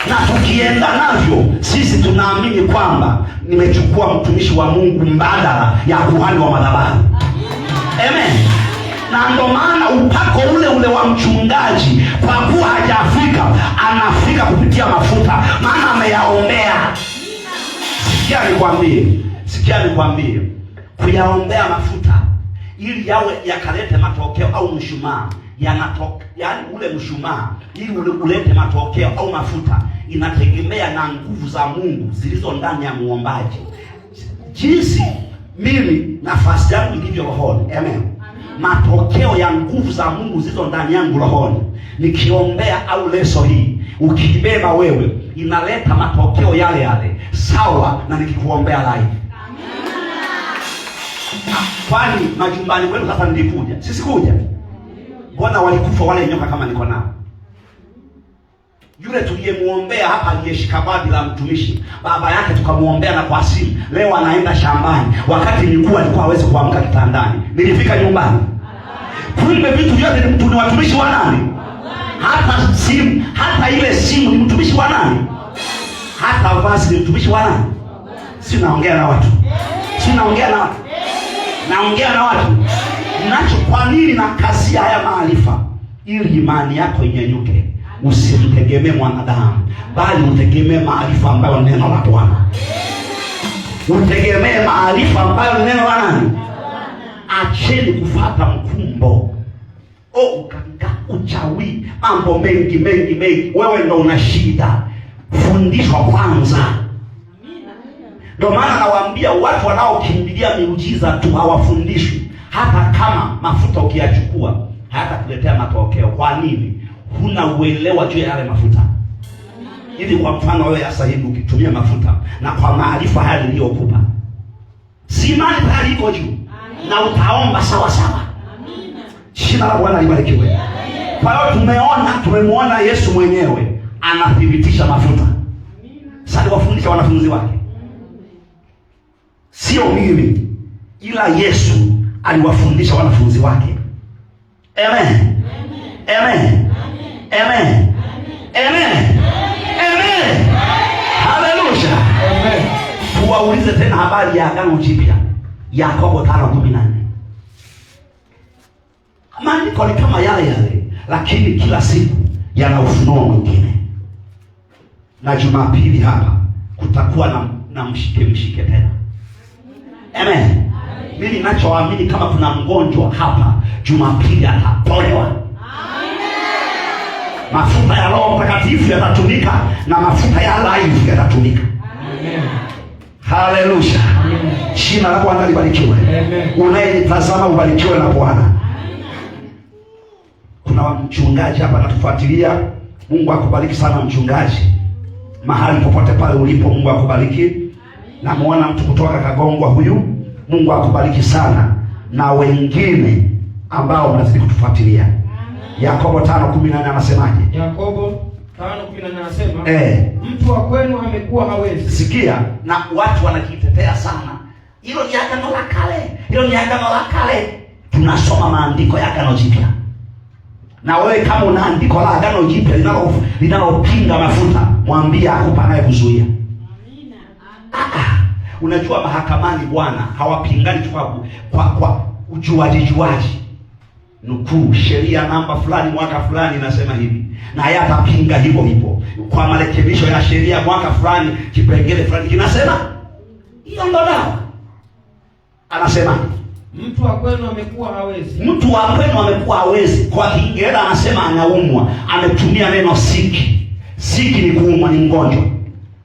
Na tukienda navyo sisi tunaamini kwamba nimechukua mtumishi wa Mungu mbadala ya kuhani wa madhabahu. Amen. Na ndo maana upako ule ule wa mchungaji, kwa kuwa hajafika, anafika kupitia mafuta, maana ameyaombea. Sikia nikwambie, kuyaombea mafuta ili yawe yakalete matokeo au mshumaa yanatoka, yani ule mshumaa ili ulete matokeo au mafuta, inategemea na nguvu za Mungu zilizo ndani ya muombaji. Jinsi mimi nafasi yangu ilivyo rohoni, amen, matokeo ya nguvu za Mungu zilizo ndani yangu rohoni, nikiombea au leso hii ukiibeba wewe, inaleta matokeo yale yale sawa na nikikuombea live. Kwani majumbani kwenu sasa nilikuja? Sisi kuja. Mbona walikufa wale nyoka kama niko nao? Yule tuliyemuombea hapa aliyeshika badi la mtumishi, baba yake tukamuombea na kwa simu, leo anaenda shambani, wakati miguu alikuwa hawezi kuamka kitandani. Nilifika nyumbani. Kumbe vitu vyote ni mtu, ni watumishi wa nani? Hata simu, hata ile simu ni mtumishi wa nani? Hata vazi ni mtumishi wa nani? Si naongea na watu, si naongea na watu, naongea na watu. Nacho kwa nini na kazia haya maarifa? Ili imani yako inyanyuke. Usimtegemee mwanadamu, bali utegemee maarifa ambayo neno la Bwana. Utegemee maarifa ambayo ni neno la nani? Acheni kufuata mkumbo, uganga, uchawi, mambo mengi mengi mengi. Wewe ndo una shida, fundishwa kwanza. Ndio maana nawaambia watu wanaokimbilia miujiza tu hawafundishwi. Hata kama mafuta ukiyachukua hayatakuletea matokeo. Kwa nini? Huna uelewa juu ya yale mafuta. Hivi kwa mfano wewe sasa hivi ukitumia mafuta na kwa maarifa haya niliyokupa, si imani tayari iko juu na utaomba sawa sawa. Jina la Bwana libarikiwe. Kwa hiyo tumemuona Yesu mwenyewe anathibitisha mafuta. Sasa aliwafundisha wanafunzi wake, sio mimi, ila Yesu aliwafundisha wanafunzi wake. Amen. Amen. Amen. Amen. Amen. Haleluya. Amen. Tuwaulize tena habari ya Agano Jipya, Yakobo 5:14. Maandiko ni kama yale yale, lakini kila siku yana ufunuo mwingine. Na Jumapili hapa kutakuwa na mshike tena. Amen. Mimi ninachoamini kama kuna mgonjwa hapa Jumapili ataponywa. Mafuta ya Roho Mtakatifu yatatumika na mafuta ya life yatatumika. Amen. Haleluya. Jina la Bwana libarikiwe. Amen. Unayenitazama ubarikiwe na Bwana. Kuna mchungaji hapa anatufuatilia. Mungu akubariki sana mchungaji. Mahali popote pale ulipo, Mungu akubariki. Namuona mtu kutoka Kagongwa huyu. Mungu akubariki sana, na wengine ambao mnazidi kutufuatilia. Yakobo 5:14 anasemaje? Yakobo 5:14 anasema, mtu wa kwenu amekuwa hawezi. Sikia, na watu wanajitetea sana, hilo ni agano la kale, hilo ni agano la kale. Tunasoma maandiko ya Agano Jipya, na wewe kama una andiko la Agano Jipya linalopinga mafuta, mwambie akupa naye kuzuia. Unajua mahakamani bwana hawapingani tu kwa ujuaji. Nukuu sheria namba fulani mwaka fulani inasema hivi, na yeye atapinga hivyo hivyo kwa marekebisho ya sheria mwaka fulani kipengele fulani kinasema hiyo ndo dawa. Anasema mtu wa kwenu amekuwa hawezi. Mtu wa kwenu amekuwa hawezi. Kwa Kiingereza anasema anaumwa, ametumia neno sick. Sick ni kuumwa, ni mgonjwa.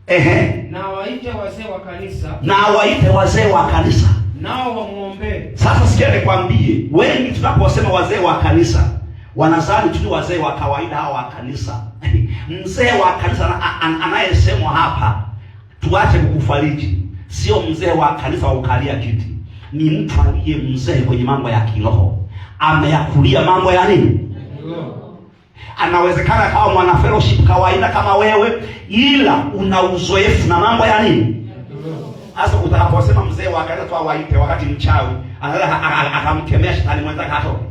Ehe. Na waite wazee wa kanisa. Na waite wazee wa kanisa. Nao wamuombe. Sasa sikia nikwambie, wengi tunaposema wazee wa kanisa wanazani tu wazee wa kawaida hao wa kanisa. Mzee wa kanisa anayesemwa hapa, tuache kukufariji, sio mzee wa kanisa wa kukalia kiti. Ni mtu aliye mzee kwenye mambo ya kiroho. Ameyakulia mambo ya nini? Anawezekana akawa mwana fellowship kawaida kama wewe, ila una uzoefu na mambo ya nini? Sasa utakaposema mzee wa kanisa tu awaite, wakati mchawi anaweza akamkemea shetani mwenzake hatoke.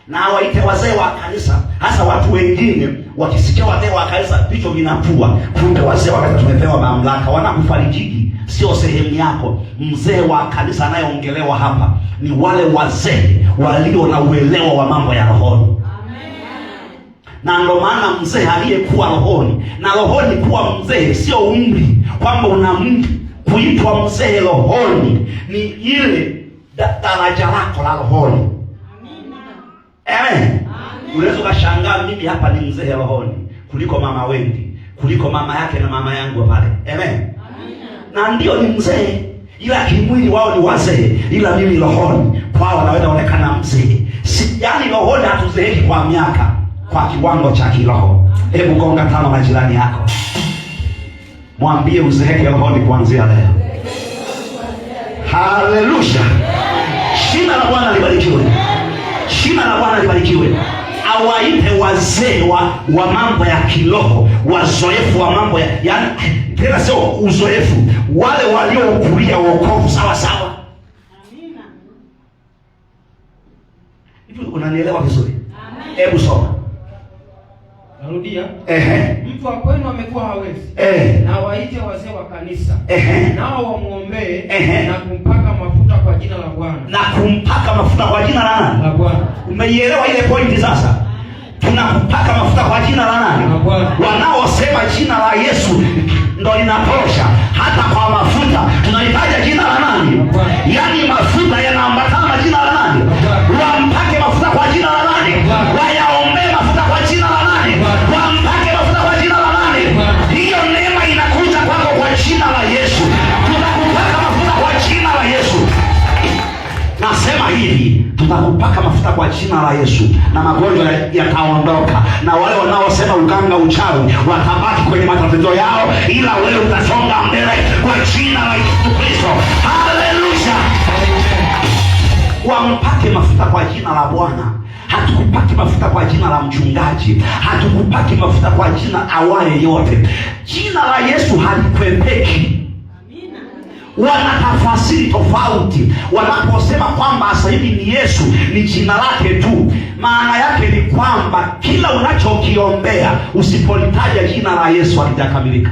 Na waite wazee wa kanisa. Hasa watu wengine wakisikia wazee wa kanisa vichwa vinapua, kumbe wazee wa kanisa tumepewa mamlaka. Wanakufarijiki, sio sehemu yako. Mzee wa kanisa anayeongelewa hapa ni wale wazee walio na uelewa wa mambo ya rohoni. Na ndo maana mzee aliyekuwa rohoni, na rohoni kuwa mzee sio umri, kwamba una mtu kuitwa mzee rohoni ni ile daraja lako la rohoni. Amen. Unaweza ukashangaa mimi hapa ni mzee rohoni kuliko mama Wendy, kuliko mama yake na mama yangu pale. Amen. Na ndio ni mzee, ila kimwili wao ni wazee, ila mimi rohoni kwao naweza onekana mzee. Si, yani rohoni hatuzeeki kwa miaka, kwa kiwango cha kiroho. Hebu gonga tano na jirani yako, mwambie uzeeke rohoni kuanzia leo. Haleluya. Jina la Bwana libarikiwe. Jina la Bwana libarikiwe. Awaite wazee wa mambo ya kiroho, wazoefu wa mambo ya, yani tena sio uzoefu, wale waliokulia wokovu sawa sawa. Amina. Unanielewa vizuri? Hebu soma. Narudia. Ehe. Mtu wa kwenu amekuwa hawezi. Na waite wazee wa kanisa. Ehe. Nao wamuombee Ehe. na kumpaka mafuta kwa jina la Bwana. Na kumpaka mafuta kwa jina la nani? La Bwana. Umeielewa ile pointi sasa? Tunakupaka mafuta kwa jina la nani? La Bwana. Wanaosema jina la Yesu ndo linatosha, hata kwa mafuta tunalitaja jina la nani? La Bwana. Yaani mafuta yanaambatana na jina la nani? La Bwana. Wampake mafuta kwa jina la nani? La Bwana. Wayaombee mafuta kwa jina la nani? La Bwana. Wampake mafuta kwa jina la nani? La Bwana. Hiyo neema inakuja kwako kwa jina la Yesu. Tunakupaka mafuta kwa jina la Yesu. Nasema hivi, tutakupaka mafuta kwa jina la Yesu na magonjwa yataondoka, na wale wanaosema uganga uchawi watabaki kwenye matatizo yao, ila wewe utasonga mbele kwa jina la Yesu Kristo. Haleluya! Wampake mafuta kwa jina la Bwana. Hatukupaki mafuta kwa jina la mchungaji, hatukupaki mafuta kwa jina awaye yote. Jina la Yesu halikwepeki. Wanatafasiri tofauti wanaposema kwamba sasa hivi ni Yesu, ni jina lake tu. Maana yake ni kwamba kila unachokiombea usipolitaja jina la Yesu hakijakamilika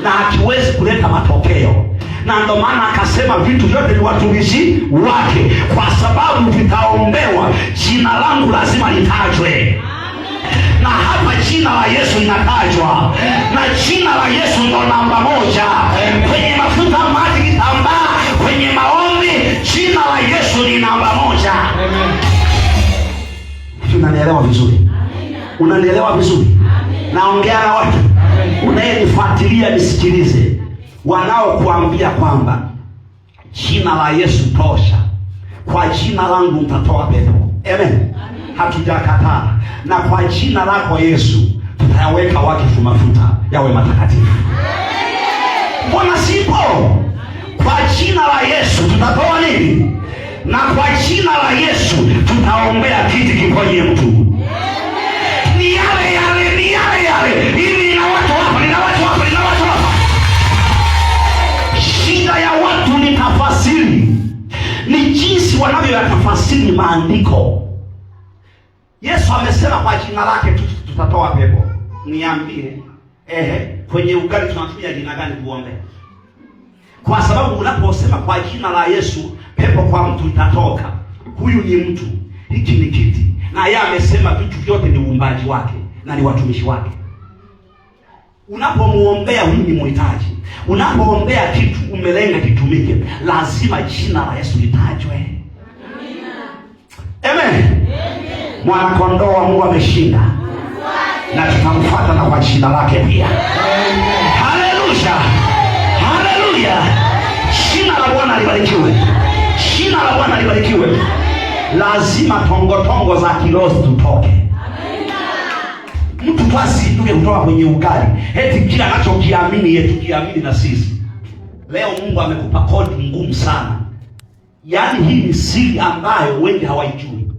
na hakiwezi kuleta matokeo. Na ndo maana akasema vitu vyote ni watumishi wake, kwa sababu vitaombewa, jina langu lazima litajwe. Na hapa jina la Yesu linatajwa, na jina la Yesu ndo namba moja kwenye mafuta, maji, kitambaa, kwenye maombi, jina la Yesu ni namba moja. Unanielewa vizuri? Unanielewa vizuri? Naongea na watu. Unayenifuatilia nisikilize. Wanaokuambia kwamba jina la Yesu tosha, kwa jina langu mtatoa pepo. Amen. Hatujakataa. Na kwa jina lako Yesu tutayaweka wakifu mafuta yawe matakatifu. Mbona sipo? Kwa jina la Yesu tutatoa nini? Na kwa jina la Yesu tutaombea kiti kiponye mtu. Ni yale yale, ni yale yale. Hili nina watu hapa, nina watu hapa, nina watu hapa. Shida ya watu ni tafasiri, ni jinsi wanavyoyatafasiri maandiko. Yesu amesema kwa jina lake tutatoa pepo. Niambie, kwenye ugali tunatumia jina gani tuombe? Kwa sababu unaposema kwa jina la Yesu pepo kwa mtu itatoka. Huyu ni mtu, hiki ni kiti, na yeye amesema vitu vyote ni uumbaji wake na ni watumishi wake. Unapomuombea huyu ni muhitaji, unapoombea kitu umelenga kitumike, lazima jina la Yesu litajwe. Amen. Mwana kondoo wa Mungu ameshinda, na tutamfuata na kwa jina lake pia. Haleluya, haleluya. Jina la Bwana libarikiwe, jina la Bwana libarikiwe. Lazima tongotongo za kiroho tutoke. Mtu asiinuke kutoka kwenye ugali eti kila anachokiamini yeye tukiamini na sisi. Leo Mungu amekupa kodi ngumu sana. Yaani hii ni siri ambayo wengi hawaijui.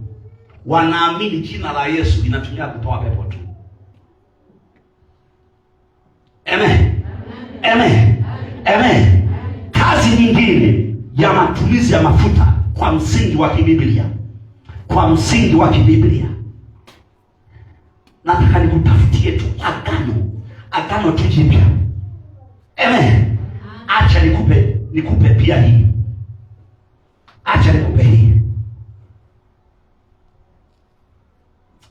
Wanaamini jina la Yesu linatumika kutoa pepo tu. Amen. Amen. Amen. Kazi nyingine ya matumizi ya mafuta kwa msingi wa kibiblia, kwa msingi wa kibiblia, nataka nikutafutie tu agano tu jipya. Amen. Acha nikupe pia hii. Acha nikupe hii.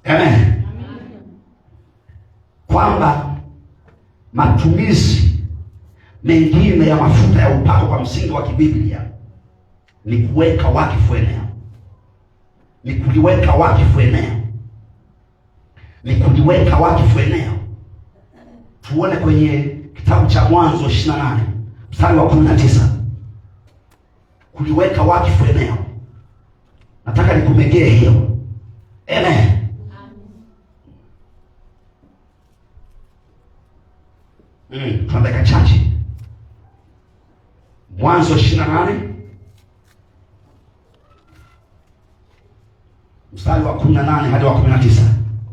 Amen. Kwamba matumizi mengine ya mafuta ya upako kwa msingi wa kibiblia ni kuweka wakifu eneo, ni kuliweka wakifu eneo, ni kuliweka wakifu eneo. Tuone kwenye kitabu cha Mwanzo 28 mstari wa 19, kuliweka wakifu eneo. Nataka nikumegee hiyo. Amen. Tuna dakika chache. Mwanzo 28 mstari wa 18 hadi wa 19.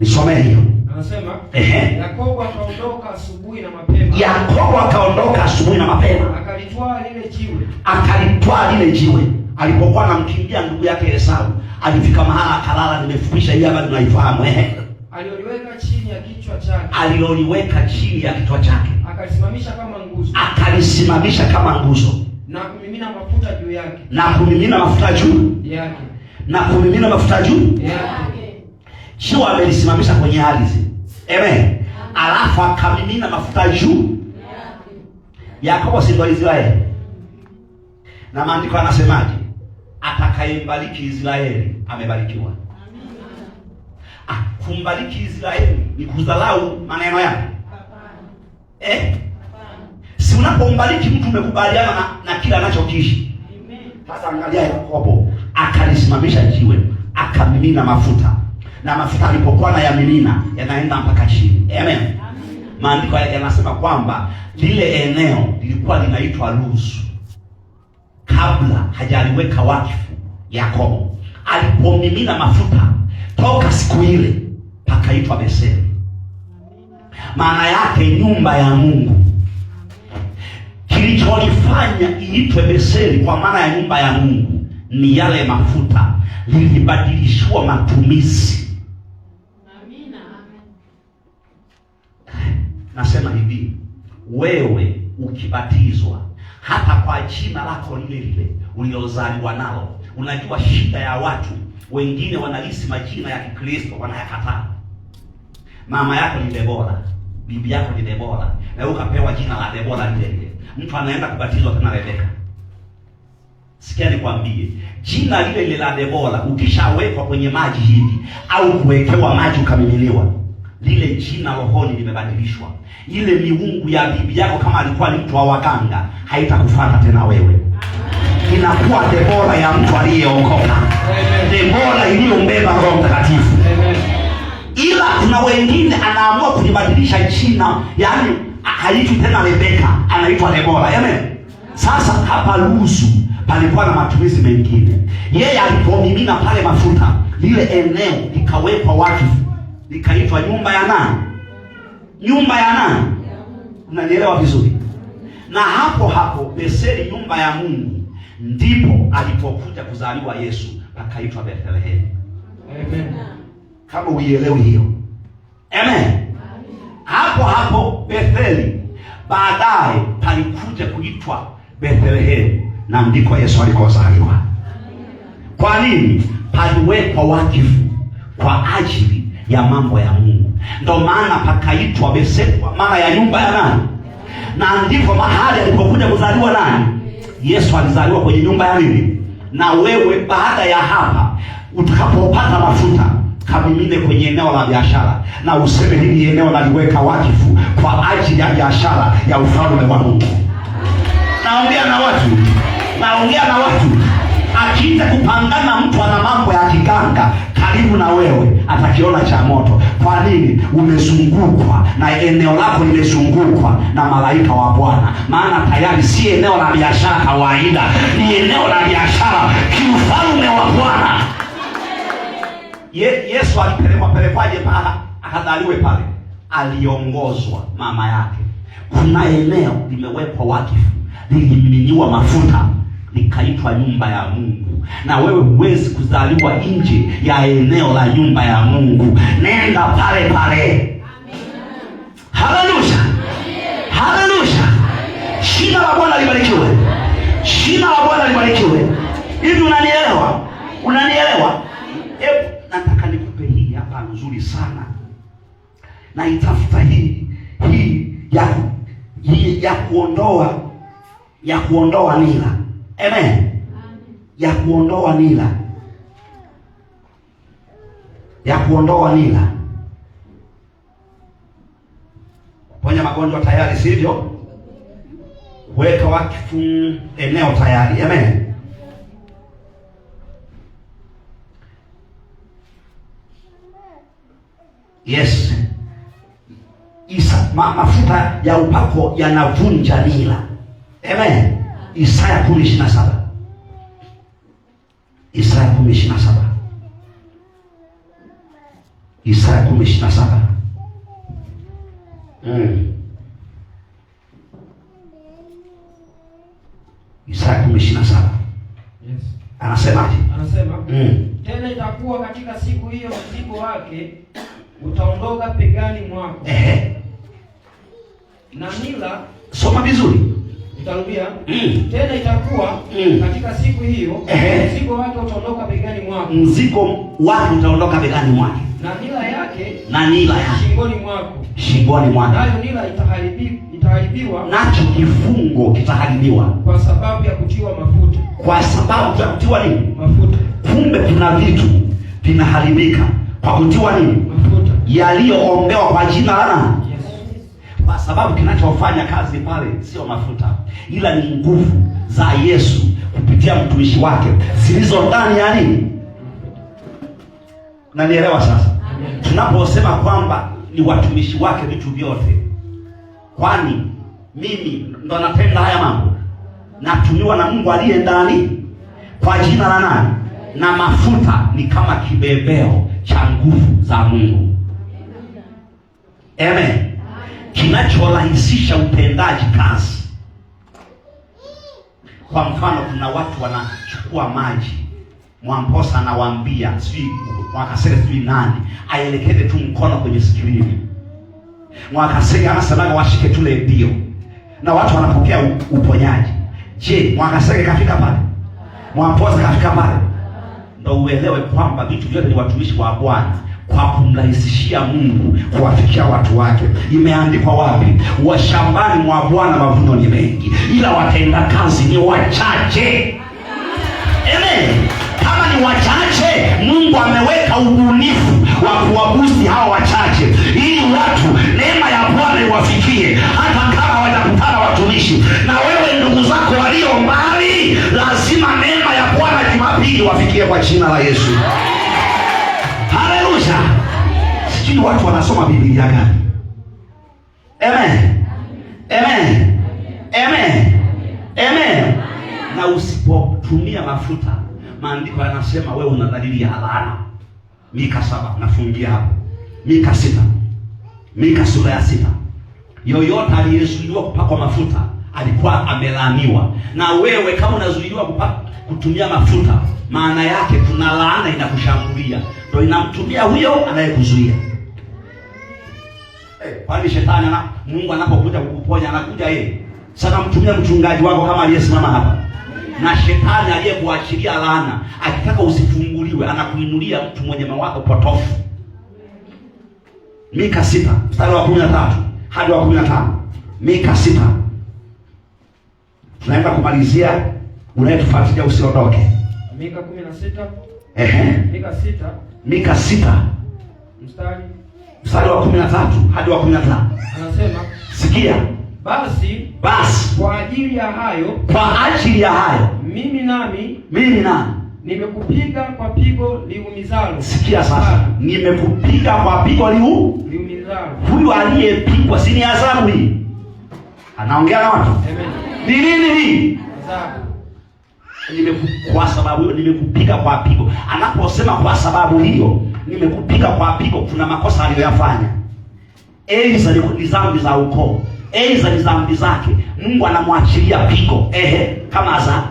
Nisomee hiyo. Anasema, Yakobo akaondoka asubuhi na mapema. Yakobo akaondoka asubuhi na mapema. Akalitwaa lile jiwe. Akalitwaa lile jiwe. Alipokuwa anamkimbia ndugu yake Esau, Alifika mahala akalala. Nimefupisha hii hapa, tunaifahamu. Aliloliweka chini ya kichwa chake. Aliloliweka chini ya kichwa chake. Akalisimamisha kama nguzo. Akalisimamisha kama nguzo. Na kumimina mafuta juu yake. Na kumimina mafuta juu yake. Na kumimina mafuta juu yake. Sio amelisimamisha kwenye ardhi. Amen. Alafu akamimina mafuta juu yake. Yakobo si ndio Israeli? Na maandiko anasemaje? Atakayembariki Israeli amebarikiwa. Amina. Kumbariki Israeli ni kudharau maneno yake. Hapana. Si unapombariki mtu umekubaliana na kila anachokiishi. Amen. Sasa angalia Yakobo akalisimamisha jiwe, akamimina mafuta. Na mafuta alipokuwa anayamimina yanaenda mpaka chini. Amen. Amen. Maandiko yanasema kwamba lile eneo lilikuwa linaitwa Luzu kabla hajaliweka wakfu Yakobo. Alipomimina mafuta toka siku ile pakaitwa Betheli. Maana yake nyumba ya Mungu. Kilicholifanya iitwe Betheli kwa maana ya nyumba ya Mungu ni yale mafuta, lilibadilishwa matumizi. Amina. Nasema hivi, wewe ukibatizwa hata kwa jina lako lile lile ulilozaliwa nalo, unajua shida ya watu wengine wanalisi majina ya Kikristo wanayakataa. Mama yako ni Debora, bibi yako ni Debora, na wewe ukapewa jina la Debora lile lile. Mtu anaenda kubatizwa tena Rebeka. Sikia nikwambie, jina lile lile la Debora ukishawekwa kwenye maji hivi au kuwekewa maji ukamiminiwa, lile jina rohoni limebadilishwa. Ile miungu ya bibi yako kama alikuwa ni mtu wa waganga haitakufuata tena wewe. Inakuwa Debora ya mtu aliyeokoka. Debora iliyombeba Roho Mtakatifu. Ila kuna wengine anaamua kulibadilisha jina, yaani haitwi tena Rebeka, anaitwa Debora. Amen. Sasa hapa Luzu palikuwa na matumizi mengine. Yeye alipomimina pale mafuta, lile eneo likawekwa wakfu, likaitwa nyumba ya nani? Nyumba ya nani? Unanielewa vizuri? Na hapo hapo Betheli, nyumba ya Mungu, ndipo alipokuja kuzaliwa Yesu, pakaitwa Bethlehem. Amen. Kama uielewi hiyo. Amen. Hapo hapo Betheli baadaye palikuja kuitwa Bethlehem, na ndiko Yesu alikozaliwa. Kwa nini? Paliwekwa wakifu kwa ajili ya mambo ya Mungu. Ndio maana pakaitwa Betheli kwa maana ya nyumba ya nani? Na ndipo mahali alipokuja kuzaliwa nani? Yesu alizaliwa kwenye nyumba ya nini? Na wewe baada ya hapa utakapopata mafuta, kamimine kwenye eneo la biashara na useme hili eneo naliweka wakifu kwa ajili ya biashara ya ufalme wa Mungu. Naongea na watu. Naongea na watu. Akiita kupangana mtu ana mambo ya kiganga karibu na wewe, atakiona cha moto. Kwa nini? Umezungukwa na eneo lako limezungukwa na malaika wa Bwana. Maana tayari si eneo la biashara kawaida, ni eneo la biashara kiufalme wa Bwana. Yesu alipelekwa pelekwaje pale akazaliwe pale? Aliongozwa mama yake. Kuna eneo limewekwa wakifu, lilimiminiwa mafuta, likaitwa nyumba ya Mungu. Na wewe huwezi kuzaliwa nje ya eneo la nyumba ya Mungu. Nenda pale pale. Haleluya. Haleluya. Jina la Bwana libarikiwe. Jina la Bwana libarikiwe. Hivi unanielewa? Unanielewa? Hebu nataka nikupe hii hapa nzuri sana. Na itafuta hii ya kuondoa nila. Amen. Ya kuondoa nila. Ya kuondoa nila. Ponya magonjwa tayari, sivyo? Weka wakfu eneo tayari. Amen. Yes. Mafuta ya upako yanavunja nila. Amen. Isaya 10:27. Isaya 10:27. Isaya 10:27. Isaya 10:27. Yes. Anasemaje? Anasema, tena katika siku hiyo mzigo wake utaondoka begani mwako. Na nila, Soma vizuri. Nitarudia. Tena itakuwa katika siku hiyo mzigo wake utaondoka begani mwako. Mzigo wake utaondoka begani mwake. Na nila yake Na nila yake shingoni mwako. Shingoni mwake. Nayo nila itaharibiwa Nacho kifungo kitaharibiwa. kwa sababu ya kutiwa mafuta. Kwa sababu ya kutiwa nini? Mafuta. Kumbe kuna vitu vinaharibika kwa kutiwa nini? Mafuta. Yaliyoombewa kwa jina la nani? Yesu. Kwa sababu kinachofanya kazi pale sio mafuta, ila ni nguvu za Yesu kupitia mtumishi wake zilizo ndani ya nini? Nanielewa sasa? Amen. Tunaposema kwamba ni watumishi wake vitu vyote, kwani mimi ndo natenda haya mambo? Natumiwa na Mungu aliye ndani kwa jina la nani? Na mafuta ni kama kibebeo cha nguvu za Mungu. Amen. Kinachorahisisha utendaji kazi. Kwa mfano, kuna watu wanachukua maji, Mwamposa anawaambia, sijui Mwakasege, sijui nani, aelekeze tu mkono kwenye skrini. Mwakasege anasemaga washike tu redio na watu wanapokea uponyaji. Je, Mwakasege kafika pale? Mwamposa kafika pale? Ndo uelewe kwamba vitu vyote ni watumishi wa Bwana kwa kumrahisishia Mungu kuwafikia watu wake. Imeandikwa wapi? Washambani mwa Bwana mavuno ni mengi, ila watenda kazi ni wachache. Amen. Kama ni wachache, Mungu ameweka ubunifu wa kuwabusti hawa wachache ili watu neema ya Bwana iwafikie hata kama hawajakutana watumishi. Na wewe ndugu zako walio mbali, lazima neema ya Bwana Jumapili wafikie kwa jina la Yesu. Haleluya. Sijui watu wanasoma Biblia gani? Amen. Amen. Amen. Amen. Na usipotumia mafuta, maandiko yanasema wewe una dalili ya laana. Mika 7, nafungia hapo. Mika 6. Mika sura ya 6. Yoyote aliyezuiliwa kupakwa mafuta alikuwa amelaaniwa. Na wewe kama unazuiliwa kutumia mafuta, maana yake kuna laana inakushambulia. Ndio inamtumia huyo anayekuzuia. Kwani shetani na Mungu anapokuja kukuponya anakuja yeye. Sasa mtumia mchungaji wako kama aliyesimama hapa. Na shetani aliyekuachilia laana akitaka usifunguliwe anakuinulia mtu mwenye mawazo potofu. Mika 6 mstari wa 13 hadi wa 15. Mika 6. Tunaenda kumalizia, unayetufuatilia usiondoke. Mika 16. Mika 6. Mika 6. Mstari wa 13 hadi wa 15. Anasema, sikia. Basi kwa ajili ya hayo, kwa ajili ya hayo, mimi nami nimekupiga kwa pigo liumizalo. Sikia sasa, nimekupiga kwa pigo liumizalo. Huyu aliyepigwa si ni adhabu hii? Anaongea na watu. Amen. Ni nini hii? Adhabu. Kwa sababu hiyo nimekupiga kwa pigo. Anaposema kwa sababu hiyo nimekupiga kwa pigo, kuna makosa aliyoyafanya. Aidha ni dhambi za ukoo, aidha ni dhambi zake. Mungu anamwachilia pigo, kama adhabu.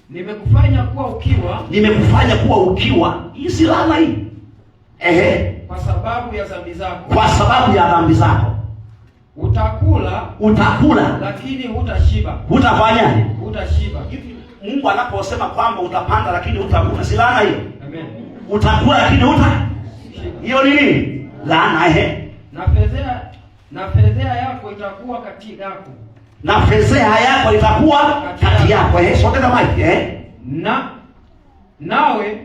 Nimekufanya kuwa ukiwa, nimekufanya kuwa ukiwa. Hii si laana hii? Kwa sababu ya dhambi zako. Kwa sababu ya dhambi zako. Utakula, lakini hutashiba. Hutafanyaje? Hutashiba. Hivi Mungu anaposema kwamba utapanda lakini hutavuna, si laana hiyo? Amen. Utakula lakini huta, hiyo ni nini? Laana. Na fedhea yako itakuwa kati yako. Na fedhea yako itakuwa kati yako. Sogeza mic, Nawe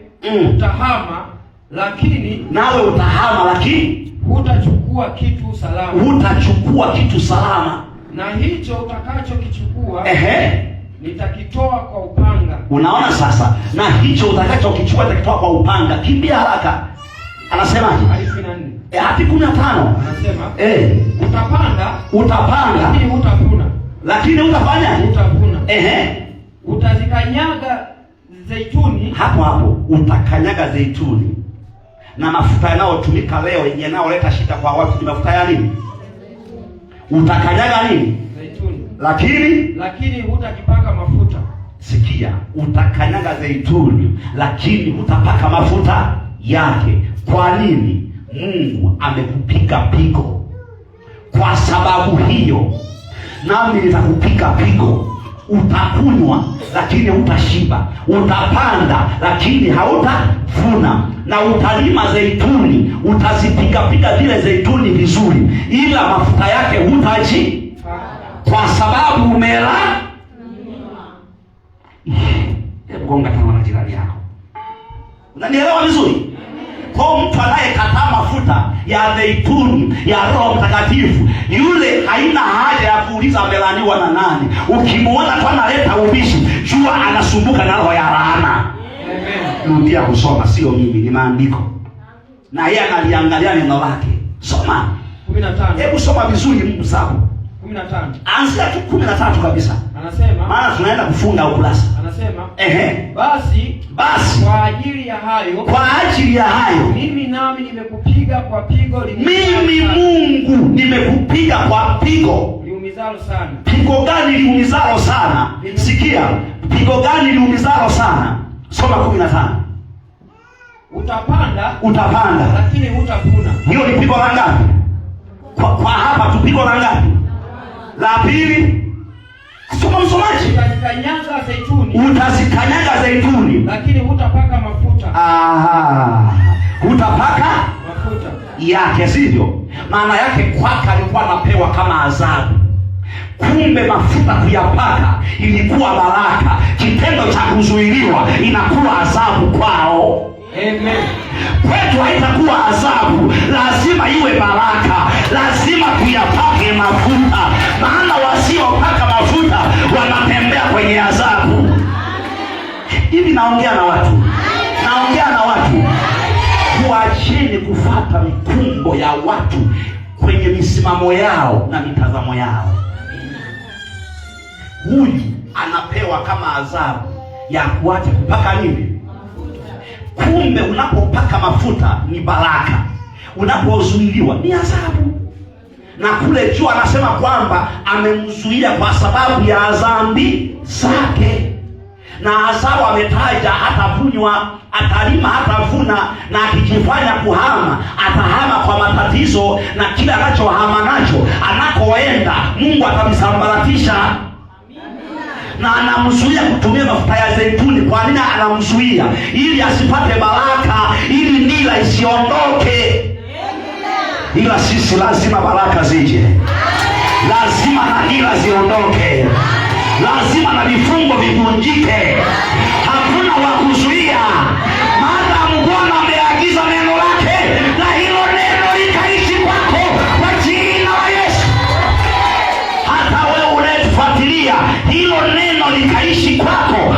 utahama lakini nawe utahama lakini hutachukua kitu salama. Hutachukua kitu salama. Na hicho utakachokichukua nitakitoa kwa upanga. Unaona sasa? Na hicho utakachokichukua nitakitoa kwa upanga. Kimbia haraka. Anasemaje? Hadi 14. Hadi 15. Anasema, utapanda, Utapanda, lakini hutavuna. Lakini hutafanya? Hutavuna. Utazikanyaga zeituni. Hapo hapo utakanyaga zeituni. Na mafuta yanayotumika leo yanayoleta shida kwa watu ni mafuta ya nini? Utakanyaga nini? Zeituni. Lakini hutakipaka mafuta. Sikia, utakanyaga zeituni lakini hutapaka mafuta. yake. Kwa nini? Mungu amekupiga pigo. Kwa sababu hiyo nami nitakupiga pigo. Utakunywa lakini hutashiba, utapanda lakini hautavuna, na utalima zeituni, utazipigapiga zile zeituni vizuri, ila mafuta yake hutaji, kwa sababu umela. Hebu gonga tano na jirani yako. Unanielewa vizuri? Kwa mtu anayekataa mafuta ya zeituni ya Roho Mtakatifu, yule haina haja ya kuuliza amelaaniwa na nani. Ukimuona tu analeta ubishi, jua anasumbuka na roho ya laana. Rudia kusoma, sio mimi, ni maandiko. Na yeye analiangalia neno lake. Soma. 15. Hebu soma vizuri msabu. 15. Anzia tu 13 kabisa. Anasema, maana tunaenda kufunga ukurasa. Anasema, ehe, basi basi kwa ajili ya hayo, kwa ajili ya hayo mimi nami nimekupiga kwa pigo mimi Mungu nimekupiga kwa pigo liumizalo sana. Pigo gani liumizalo sana? Sikia, pigo gani liumizalo sana? Soma 15. Utapanda, utapanda lakini hutavuna. Hiyo ni pigo la ngapi? Kwa hapa tu pigo la ngapi? La pili. Soma msomaji. Utazikanyaga zeituni. Utazikanyaga zeituni. Lakini hutapaka mafuta. Aha. Hutapaka mafuta yake, sivyo? Maana yake kwake alikuwa anapewa kama adhabu. Kumbe mafuta kuyapaka ilikuwa baraka. Kitendo cha kuzuiliwa inakuwa adhabu kwao. Amen. Kwetu haitakuwa adhabu, lazima iwe baraka. Lazima tuyapake mafuta, maana wasiopaka mafuta wanatembea kwenye adhabu. Hivi naongea na watu, naongea na watu. Kuacheni kufuata mikumbo ya watu kwenye misimamo yao na mitazamo yao. Huyu anapewa kama adhabu ya kuacha kupaka nini? Kumbe unapopaka mafuta ni baraka, unapozuiliwa ni adhabu. Na kule juu anasema kwamba amemzuia kwa sababu ya dhambi zake. Na adhabu ametaja, hatavunywa, atalima, hatavuna, na akijifanya kuhama atahama kwa matatizo, na kila anachohama nacho anakoenda Mungu atamsambaratisha. Na anamzuia kutumia mafuta ya zeituni. Kwa nini anamzuia? Ili asipate baraka, ili nila isiondoke. Ila sisi lazima baraka zije, lazima na nila ziondoke, lazima na vifungo vivunjike. Hakuna wa kuzuia, maadamu Bwana ameagiza neno lake, na hilo neno likaishi kwako kwa jina la Yesu. Hata wewe unayetufuatilia, hilo neno likaishi kwako